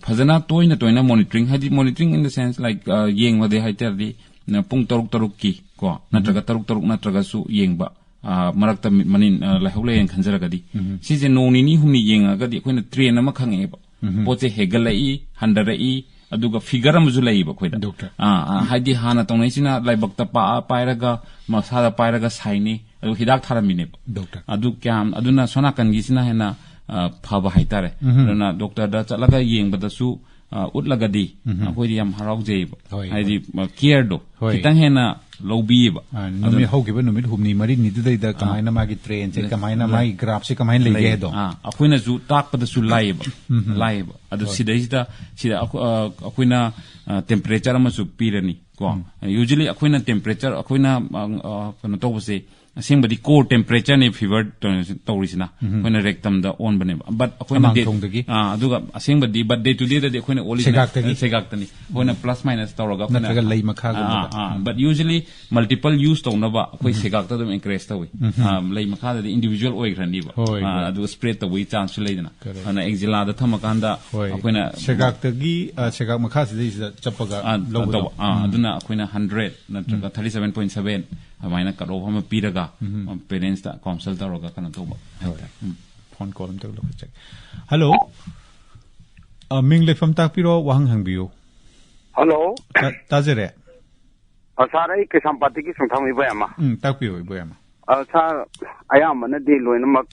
ꯐꯖꯅ ꯇꯣꯏꯅ ꯇꯣꯏꯅ monitoring, ꯍꯥꯏꯗꯤ monitoring in the sense, like, ꯑ, ꯌꯦꯡꯕꯗꯤ ꯍꯥꯏꯇꯥꯔꯗꯤ, ꯅ, ꯄꯨꯡ ꯇꯔꯨꯛ ꯇꯔꯨꯛꯀꯤ ꯀꯣ, ꯎꯝ꯫ ꯅꯠꯇ꯭ꯔꯒ ꯇꯔꯨꯛ ꯇꯔꯨꯛ ꯅꯠꯇ꯭ꯔꯒꯁꯨ ꯌꯦꯡꯕ, ꯑ, ꯃꯔꯛꯇ ꯃꯤ-, ꯃꯅꯤꯟ, ꯑ, ꯂꯥꯏꯍꯧ ꯂꯩꯔꯦꯅ ꯈꯟꯖꯔꯒꯗꯤ, ꯎꯝ꯫ ꯁꯤꯁꯦ ꯅꯣꯡ ꯅꯤꯅꯤ ꯍꯨꯝꯅꯤ ꯌꯦꯡꯉꯒꯗꯤ ꯑꯩꯈꯣꯏꯅ trend ꯑꯃ ꯈꯪꯉꯛꯑꯦꯕ꯫ ꯎꯝ꯫ ꯄꯣꯠꯁꯦ ꯍꯦꯟꯒꯠꯂꯛꯏ, ꯍꯟꯊꯔꯛꯏ, ꯑꯗꯨꯒ figure ꯑꯃꯁꯨ ꯂꯩꯌꯦꯕ ꯑꯩꯈꯣꯏꯗ꯫ Doctor꯫ ꯑ, ꯑ, ꯍꯥꯏꯗꯤ ꯍꯥꯟꯅ ꯇꯧꯅꯩꯁꯤꯅ ꯂꯥꯏꯕꯛꯇ ꯄꯥ-, ꯄꯥꯏꯔꯒ, ꯃꯁꯥꯗ ꯄꯥꯏꯔꯒ ꯁꯥꯏꯅꯤ, ꯑꯗꯨ ꯍꯤꯗꯥꯛ ꯊꯥꯔꯝꯃꯤꯅꯦꯕ꯫ Doctor꯫ ꯑꯗꯨ ꯀꯌꯥꯝ, ꯑꯗꯨꯅ ꯁꯣꯝ ꯅꯥꯀꯟꯒꯤꯁꯤꯅ ꯍꯦꯟꯅ, ꯑ, ꯐꯕ ꯍꯥꯏꯇꯥꯔꯦ꯫ ꯎꯝ꯫ ꯑꯗꯨꯅ doctor ꯗ ꯆꯠꯂꯒ ꯌꯦꯡꯕꯗꯁꯨ, ꯑ, ꯎꯠꯂꯒꯗꯤ ꯎꯝ꯫ ꯑꯩꯈꯣꯏꯗꯤ ꯌꯥꯝ ꯍꯔꯥꯎꯖꯩꯌꯦꯕ꯫ ꯍꯣꯏ, ꯍꯥꯏꯗꯤ, ꯍꯣꯏ꯫ ꯑ, care ꯗꯣ ꯍꯣꯏ꯫ ꯈꯤꯇꯪ ꯍꯦꯟꯅ ꯂꯧꯕꯤꯌꯦꯕ꯫ ꯑ, ꯅꯨꯃꯤꯠ ꯑꯗꯨꯅ ꯍꯧꯈꯤꯕ ꯅꯨꯃꯤꯠ ꯍꯨꯝꯅꯤ ꯃꯔꯤꯅꯤꯗꯨꯗꯩꯗ ꯑꯥ꯫ ꯀꯃꯥꯏꯅ ꯃꯥꯒꯤ trend ꯁꯦ, ꯂꯩ-, ꯀꯃꯥꯏꯅ ꯂꯩ-, ꯃꯥꯒꯤ graph ꯁꯦ ꯀꯃꯥꯏꯅ ꯂꯩꯒꯦ ꯂꯩ-, ꯍꯥꯏꯗꯣ꯫ ꯑꯥ, ꯑꯩꯈꯣꯏꯅꯁꯨ ꯇꯥꯛꯄꯗꯁꯨ ꯂꯥꯏꯌꯦꯕ꯫ ꯎꯝ꯫ ꯂꯥꯏꯌꯦꯕ꯫ ꯑꯗꯨ ꯍꯣꯏ꯫ ꯁꯤꯗꯩꯁꯤꯗ, ꯁꯤꯗ ꯑꯩꯈꯣ-, ꯑ, ꯑꯩꯈꯣꯏꯅ, ꯑ, temperature ꯑꯃꯁꯨ ꯄꯤꯔꯅꯤ ꯀꯣ꯫ ꯎꯝ꯫ Usually ꯑꯩꯈꯣꯏꯅ temperature, ꯑꯩꯈꯣꯏꯅ, ꯑ, ꯑ, ꯀꯩꯅꯣ ꯇꯧꯕꯁꯦ, ꯑꯁꯦꯡꯕꯗꯤ core temperature ꯅꯦ fever ꯇꯧꯔꯤꯁꯤꯅ꯫ ꯎꯝ꯫ ꯑꯩꯈꯣꯏꯅ rectum ꯗ ꯑꯣꯟꯕꯅꯦꯕ꯫ But ꯑꯩꯈꯣꯏꯅ ꯑꯃꯥꯡ ꯗꯦ-, ꯊꯣꯡꯗꯒꯤ? ꯑꯥ, ꯑꯗꯨꯒ ꯑꯁꯦꯡꯕꯗꯤ, but day to day ꯗꯗꯤ ꯑꯩꯈꯣꯏꯅ ꯑꯣꯜꯂꯤꯁꯤꯅ ꯁꯦꯒꯥꯛꯇꯒꯤ? ꯁꯦꯒꯥꯛꯇꯅꯤ꯫ ꯑꯩꯈꯣꯏꯅ plus minus ꯇꯧꯔꯒ ꯑꯩꯈꯣꯏꯅ ꯅꯠꯇ꯭ꯔꯒ ꯂꯩ ꯃꯈꯥꯒꯨꯝꯕꯗ? ꯑꯥ, ꯑꯥ, ꯑꯥ꯫ ꯎꯝ꯫ But usually multiple use ꯇꯧꯅꯕ ꯑꯩꯈꯣꯏ ꯎꯝ꯫ ꯁꯦꯒꯥꯛꯇ ꯑꯗꯨꯝ encourage ꯇꯧꯏ꯫ ꯎꯝ꯫ ꯑꯥ, ꯂꯩ ꯃꯈꯥꯗꯗꯤ individual ꯑꯣꯏꯈ꯭ꯔꯅꯤꯕ꯫ ꯍꯣꯏ, ꯑꯥ, ꯍꯣꯏ꯫ ꯑꯗꯨꯒ spread ꯇꯧꯕꯒꯤ chance ꯁꯨ ꯂꯩꯗꯅ꯫ Correct꯫ ꯑꯗꯨꯅ eczema ꯗ ꯊꯝꯃꯀꯥꯟꯗ ꯍꯣꯏ꯫ ꯑꯩꯈꯣꯏꯅ ꯁꯦꯒꯥꯛꯇꯒꯤ, ꯑ, ꯁꯦꯒꯥꯛ ꯃꯈꯥꯁꯤꯗꯩꯁꯤꯗ ꯆꯠꯄꯒ ꯑꯥ, ꯂꯧꯕꯗꯣ꯫ ꯇꯧꯕ꯫ ꯑꯥ, ꯎꯝ꯫ ꯑꯗꯨꯅ ꯑꯩꯈꯣꯏꯅ hundred ꯅꯠꯇ꯭ꯔꯒ ꯎꯝ꯫ Thirty seven point seven ꯑꯗꯨꯃꯥꯏꯅ cut off ꯑꯃ ꯄꯤꯔꯒ, ꯎꯝ꯫ ꯑ, parents ꯇ counsel ꯇꯧꯔꯒ ꯀꯩꯅꯣ ꯇꯧꯕ ꯍꯣꯏ꯫ ꯍꯥꯏꯇꯥꯔꯦ꯫ ꯎꯝ꯫ Phone call ꯑꯝꯇ ꯂꯧꯈꯠꯆꯒꯦ꯫ Hello꯫ ꯑ, ꯃꯤꯡ ꯂꯩꯐꯝ ꯇꯥꯛꯄꯤꯔꯣ, ꯋꯥꯍꯪ ꯍꯪꯕꯤꯌꯨ꯫ Hello꯫ ꯇꯥ-, ꯇꯥꯖꯔꯦ꯫ ꯑ, sir, ꯑꯩ ꯀꯩꯁꯥꯝꯄꯥꯠꯇꯒꯤ ꯁꯨꯡꯊꯥꯝ ꯏꯕꯣꯌꯥꯏꯃ꯫ ꯎꯝ, ꯇꯥꯛꯄꯤꯌꯨ, ꯏꯕꯣꯌꯥꯏꯃ꯫ ꯑ, sir, ꯑꯌꯥꯝꯕꯅꯗꯤ ꯂꯣꯏꯅꯃꯛ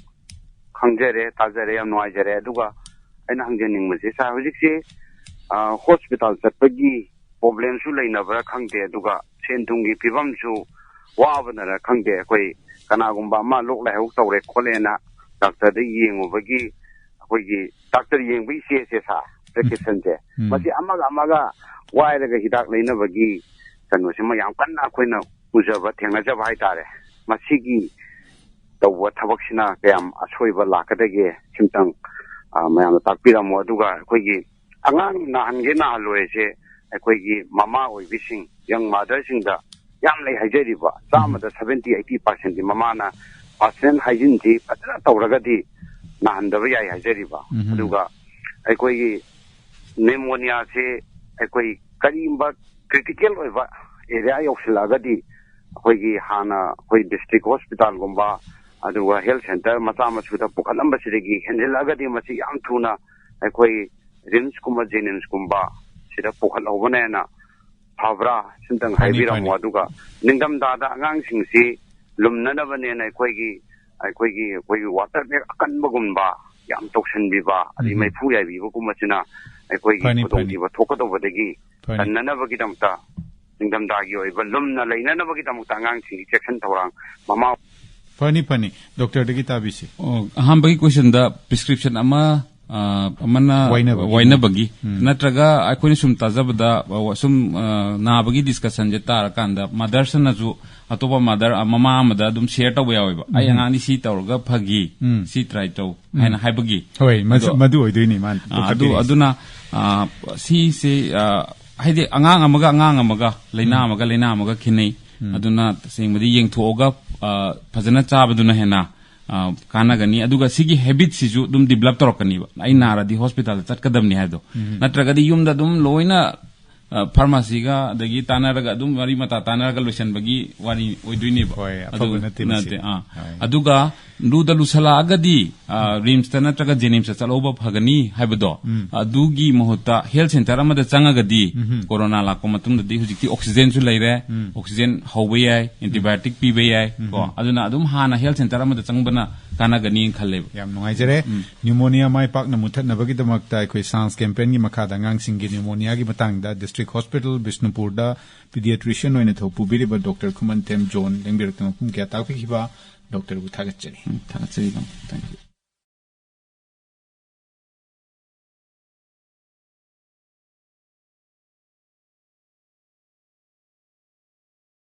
ꯈꯪꯖꯔꯦ, ꯇꯥꯖꯔꯦ, ꯌꯥꯝ ꯅꯨꯡꯉꯥꯏꯖꯔꯦ꯫ ꯑꯗꯨꯒ ꯑꯩꯅ ꯍꯪꯖꯅꯤꯡꯕꯁꯦ, ꯁꯥꯔ, ꯍꯧꯖꯤꯛꯁꯦ, ꯑ, ꯍꯣꯁꯄꯤꯇꯥꯜ ꯆꯠꯄꯒꯤ ꯄ꯭ꯔꯣꯕ꯭ꯂꯦꯝꯁꯨ ꯂꯩꯅꯕ꯭ꯔꯥ ꯈꯪꯗꯦ, ꯑꯗꯨꯒ ꯁꯦꯟ ꯊꯨꯝꯒꯤ ꯐꯤꯕꯝꯁꯨ ꯋꯥꯕꯅꯔ ꯈꯪꯗꯦ, ꯑꯩꯈꯣꯏ ꯀꯅꯥꯒꯨꯝꯕ ꯑꯃ ꯂꯣꯛ ꯂꯥꯏꯍꯧ ꯇꯧꯔꯦ ꯈꯣꯠꯂꯦꯅ ꯗꯥꯛꯇꯔꯗ ꯌꯦꯡꯉꯨꯕꯒꯤ, ꯑꯩꯈꯣꯏꯒꯤ ꯗꯥꯛꯇꯔ ꯌꯦꯡꯕꯒꯤ ꯆꯦꯁꯦ, ꯁꯥꯔ, prescriptionꯁꯦ, ꯎꯝ꯫ ꯃꯁꯤ ꯑꯃꯒ ꯑꯃꯒ ꯋꯥꯏꯔꯒ ꯍꯤꯗꯥꯛ ꯂꯩꯅꯕꯒꯤ ꯀꯩꯅꯣꯁꯤꯃ ꯌꯥꯝ ꯀꯟꯅ ꯑꯩꯈꯣꯏꯅ ꯎꯖꯕ, ꯊꯦꯡꯅꯖꯕ ꯍꯥꯏꯇꯥꯔꯦ꯫ ꯃꯁꯤꯒꯤ ꯇꯧꯕ ꯊꯕꯛꯁꯤꯅ ꯀꯌꯥꯝ ꯑꯁꯣꯏꯕ ꯂꯥꯛꯀꯗꯒꯦ, ꯁꯤꯝꯇꯪ, ꯑ, ꯃꯌꯥꯝꯗ ꯇꯥꯛꯄꯤꯔꯝꯃꯣ꯫ ꯑꯗꯨꯒ ꯑꯩꯈꯣꯏꯒꯤ ꯑꯉꯥꯡ ꯅꯥꯍꯟꯒꯦ ꯅꯥꯍꯜꯂꯣꯏꯁꯦ ꯑꯩꯈꯣꯏꯒꯤ ꯃꯃꯥ ꯑꯣꯏꯕꯤꯁꯤꯡ, young motherꯁꯤꯡꯗ ꯌꯥꯝ ꯂꯩ ꯍꯥꯏꯖꯔꯤꯕ꯫ ꯆꯥꯝꯃꯗ seventy, eighty percentꯗꯤ ꯃꯃꯥꯅ personal hygieneꯁꯤ ꯐꯖꯅ ꯇꯧꯔꯒꯗꯤ ꯅꯥꯍꯟꯗꯕ ꯌꯥꯏ ꯍꯥꯏꯖꯔꯤꯕ꯫ ꯎꯝ꯫ ꯑꯗꯨꯒ ꯑꯩꯈꯣꯏꯒꯤ pneumoniaꯁꯤ ꯑꯩꯈꯣꯏ ꯀꯔꯤꯒꯨꯝꯕ critical ꯑꯣꯏꯕ area ꯌꯧꯁꯤꯜꯂꯛꯑꯒꯗꯤ, ꯑꯩꯈꯣꯏꯒꯤ ꯍꯥꯟꯅ ꯑꯩꯈꯣꯏ district hospitalꯒꯨꯝꯕ, ꯑꯗꯨꯒ health centre ꯃꯆꯥ ꯃꯁꯨꯗ ꯄꯨꯈꯠꯂꯝꯕꯁꯤꯗꯒꯤ ꯍꯦꯟꯖꯤꯜꯂꯛꯑꯒꯗꯤ, ꯃꯁꯤ ꯌꯥꯝ ꯊꯨꯅ ꯑꯩꯈꯣꯏ RIMSꯀꯨꯝꯕ, JNIMSꯀꯨꯝꯕ ꯁꯤꯗ ꯄꯨꯈꯠꯍꯧꯕꯅ ꯍꯦꯟꯅ ꯐꯕ꯭ꯔꯥ? ꯁꯤꯝꯇꯪ ꯐꯅꯤ, ꯍꯥꯏꯕꯤꯔꯝꯃꯣ꯫ ꯐꯅꯤ꯫ ꯑꯗꯨꯒ ꯅꯤꯡꯊꯝꯊꯥꯗ ꯑꯉꯥꯡꯁꯤꯡꯁꯤ ꯂꯨꯝꯅꯅꯕꯅꯦꯅ ꯑꯩꯈꯣꯏꯒꯤ, ꯑꯩꯈꯣꯏꯒꯤ, ꯑꯩꯈꯣꯏꯒꯤ water bag ꯑꯀꯟꯕꯒꯨꯝꯕ ꯌꯥꯝ ꯇꯧꯁꯟꯕꯤꯕ, ꯑꯗꯩ ꯎꯝ꯫ ꯃꯩꯐꯨ ꯌꯥꯏꯕꯤꯕꯒꯨꯝꯕꯁꯤꯅ ꯑꯩꯈꯣꯏꯒꯤ ꯐꯅꯤ, ꯈꯨꯗꯣꯡꯊꯤꯕ ꯐꯅꯤ꯫ ꯊꯣꯛꯀꯗꯧꯕꯗꯒꯤ ꯐꯅꯤ꯫ ꯀꯟꯅꯅꯕꯒꯤꯗꯃꯛꯇ, ꯅꯤꯡꯊꯝꯊꯥꯒꯤ ꯑꯣꯏꯕ ꯂꯨꯝꯅ ꯂꯩꯅꯅꯕꯒꯤꯗꯃꯛꯇ ꯑꯉꯥꯡꯁꯤꯡꯒꯤ ꯆꯦꯛꯁꯤꯟ ꯊꯧꯔꯥꯡ ꯃꯃꯥ ꯐꯅꯤ, ꯐꯅꯤ꯫ ꯗꯣꯛꯇꯔꯗꯒꯤ ꯇꯥꯕꯤꯁꯤ꯫ ꯑꯣ, ꯑꯍꯥꯟꯕꯒꯤ questionꯗ prescription ꯑꯃ, ꯑ, ꯑꯃꯅ ꯋꯥꯏꯅꯕꯒꯤ꯫ ꯋꯥꯏꯅꯕꯒꯤ, ꯎꯝ꯫ ꯅꯠꯇ꯭ꯔꯒ ꯑꯩꯈꯣꯏꯅ ꯁꯨꯝ ꯇꯥꯖꯕꯗ, ꯑ, ꯁꯨꯝ, ꯑ, ꯅꯥꯕꯒꯤ discussionꯁꯦ ꯇꯥꯔꯀꯥꯟꯗ mothersꯅꯁꯨ ꯑꯇꯣꯞꯄ mother, ꯑ, ꯃꯃꯥ ꯑꯃꯗ ꯑꯗꯨꯝ share ꯇꯧꯕ ꯌꯥꯎꯋꯦꯕ꯫ "ꯑꯩ ꯎꯝ꯫ ꯑꯉꯥꯡꯗꯤ ꯁꯤ ꯇꯧꯔꯒ ꯐꯒꯤ, ꯎꯝ꯫ ꯁꯤ try ꯇꯧ" ꯎꯝ꯫ ꯍꯥꯏꯅ ꯍꯥꯏꯕꯒꯤ꯫ ꯍꯣꯏ, ꯃꯁ-, ꯑꯗꯣ, ꯃꯗꯨ ꯑꯣꯏꯗꯣꯏꯅꯤ, ꯃꯥꯅ ꯑ, ꯗꯣꯛꯇꯔ ꯑꯗꯨ, ꯇꯦꯔꯦꯁ꯫ ꯑꯗꯨꯅ, ꯑ, ꯁꯤꯁꯦ, ꯑ, ꯍꯥꯏꯗꯤ ꯑꯉꯥꯡ ꯑꯃꯒ ꯑꯉꯥꯡ ꯑꯃꯒ, ꯂꯥꯏꯅꯥ ꯎꯝ꯫ ꯑꯃꯒ ꯂꯥꯏꯅꯥ ꯑꯃꯒ ꯈꯦꯠꯅꯩ꯫ ꯎꯝ꯫ ꯑꯗꯨꯅ ꯇꯁꯦꯡꯕꯗꯤ ꯌꯦꯡꯊꯣꯛꯑꯒ, ꯑ, ꯐꯖꯅ ꯆꯥꯕꯗꯨꯅ ꯍꯦꯟꯅ, ꯑ, ꯀꯥꯟꯅꯒꯅꯤ꯫ ꯑꯗꯨꯒ ꯁꯤꯒꯤ habitꯁꯤꯁꯨ ꯑꯗꯨꯝ develop ꯇꯧꯔꯛꯀꯅꯤꯕ꯫ "ꯑꯩ ꯅꯥꯔꯗꯤ hospitalꯗ ꯆꯠꯀꯗꯕꯅꯤ" ꯍꯥꯏꯕꯗꯣ꯫ ꯎꯝ꯫ ꯅꯠꯇ꯭ꯔꯒꯗꯤ ꯌꯨꯝꯗ ꯑꯗꯨꯝ ꯂꯣꯏꯅ, ꯑ, pharmacyꯒ ꯑꯗꯒꯤ ꯇꯥꯟꯅꯔꯒ ꯑꯗꯨꯝ ꯃꯔꯤ ꯃꯇꯥ ꯇꯥꯟꯅꯔꯒ ꯂꯣꯏꯁꯤꯟꯕꯒꯤ ꯋꯥꯔꯤ ꯑꯣꯏꯗꯣꯏꯅꯦꯕ꯫ ꯍꯣꯏ, ꯑꯐꯕ ꯑꯗꯨ ꯅꯠꯇꯦ ꯃꯁꯤ꯫ ꯅꯠꯇꯦ, ꯑ꯫ ꯍꯣꯏ꯫ ꯑꯗꯨꯒ ꯂꯨꯗ ꯂꯨꯁꯜꯂꯛꯑꯒꯗꯤ, ꯑ, RIMSꯇ ꯅꯠꯇ꯭ꯔꯒ JNIMSꯇ ꯆꯠꯍꯧꯕ ꯐꯒꯅꯤ ꯍꯥꯏꯕꯗꯣ, ꯎꯝ꯫ ꯑꯗꯨꯒꯤ ꯃꯍꯨꯠꯇ health centre ꯑꯃꯗ ꯆꯪꯉꯒꯗꯤ, ꯎꯝꯍꯨꯝ꯫ ꯀꯣꯔꯣꯅꯥ ꯂꯥꯛꯄ ꯃꯇꯨꯡꯗꯗꯤ ꯍꯧꯖꯤꯛꯇꯤ oxygenꯁꯨ ꯂꯩꯔꯦ, ꯎꯝ꯫ oxygen ꯍꯧꯕ ꯌꯥꯏ, ꯎꯝ꯫ Antibiotic ꯄꯤꯕ ꯌꯥꯏ, ꯎꯝ꯫ ꯀꯣ꯫ ꯑꯗꯨꯅ ꯑꯗꯨꯝ ꯍꯥꯟꯅ health centre ꯑꯃꯗ ꯆꯪꯕꯅ ꯀꯥꯟꯅꯒꯅꯤꯅ ꯈꯜꯂꯦꯕ꯫ ꯌꯥꯝ ꯅꯨꯡꯉꯥꯏꯖꯔꯦ꯫ ꯎꯝ꯫ Pneumonia ꯃꯥꯏ ꯄꯥꯛꯅ ꯃꯨꯠꯊꯠꯅꯕꯒꯤꯗꯃꯛꯇ ꯑꯩꯈꯣꯏ ꯁꯥꯟꯁ ꯀꯦꯝꯄꯦꯟꯒꯤ ꯃꯈꯥꯗ ꯑꯉꯥꯡꯁꯤꯡꯒꯤ pneumonia ꯒꯤ ꯃꯇꯥꯡꯗ District Hospital ꯕꯤꯁꯅꯨꯄꯨꯔꯗ pediatrician ꯑꯣꯏꯅ ꯊꯧ ꯄꯨꯕꯤꯔꯤꯕ ꯗꯣꯛꯇꯔ ꯈꯨꯃꯟꯊꯦꯝ ꯖꯣꯟ ꯂꯦꯡꯕꯤꯔꯛꯇꯨꯅ ꯃꯐꯝ ꯀꯌꯥ ꯇꯥꯛꯄꯤꯈꯤꯕ ꯗꯣꯛꯇꯔꯕꯨ ꯊꯥꯒꯠꯆꯔꯤ꯫ ꯎꯝ, ꯊꯥꯒꯠꯆꯔꯤ, ꯇꯥꯃꯣ꯫ Thank you꯫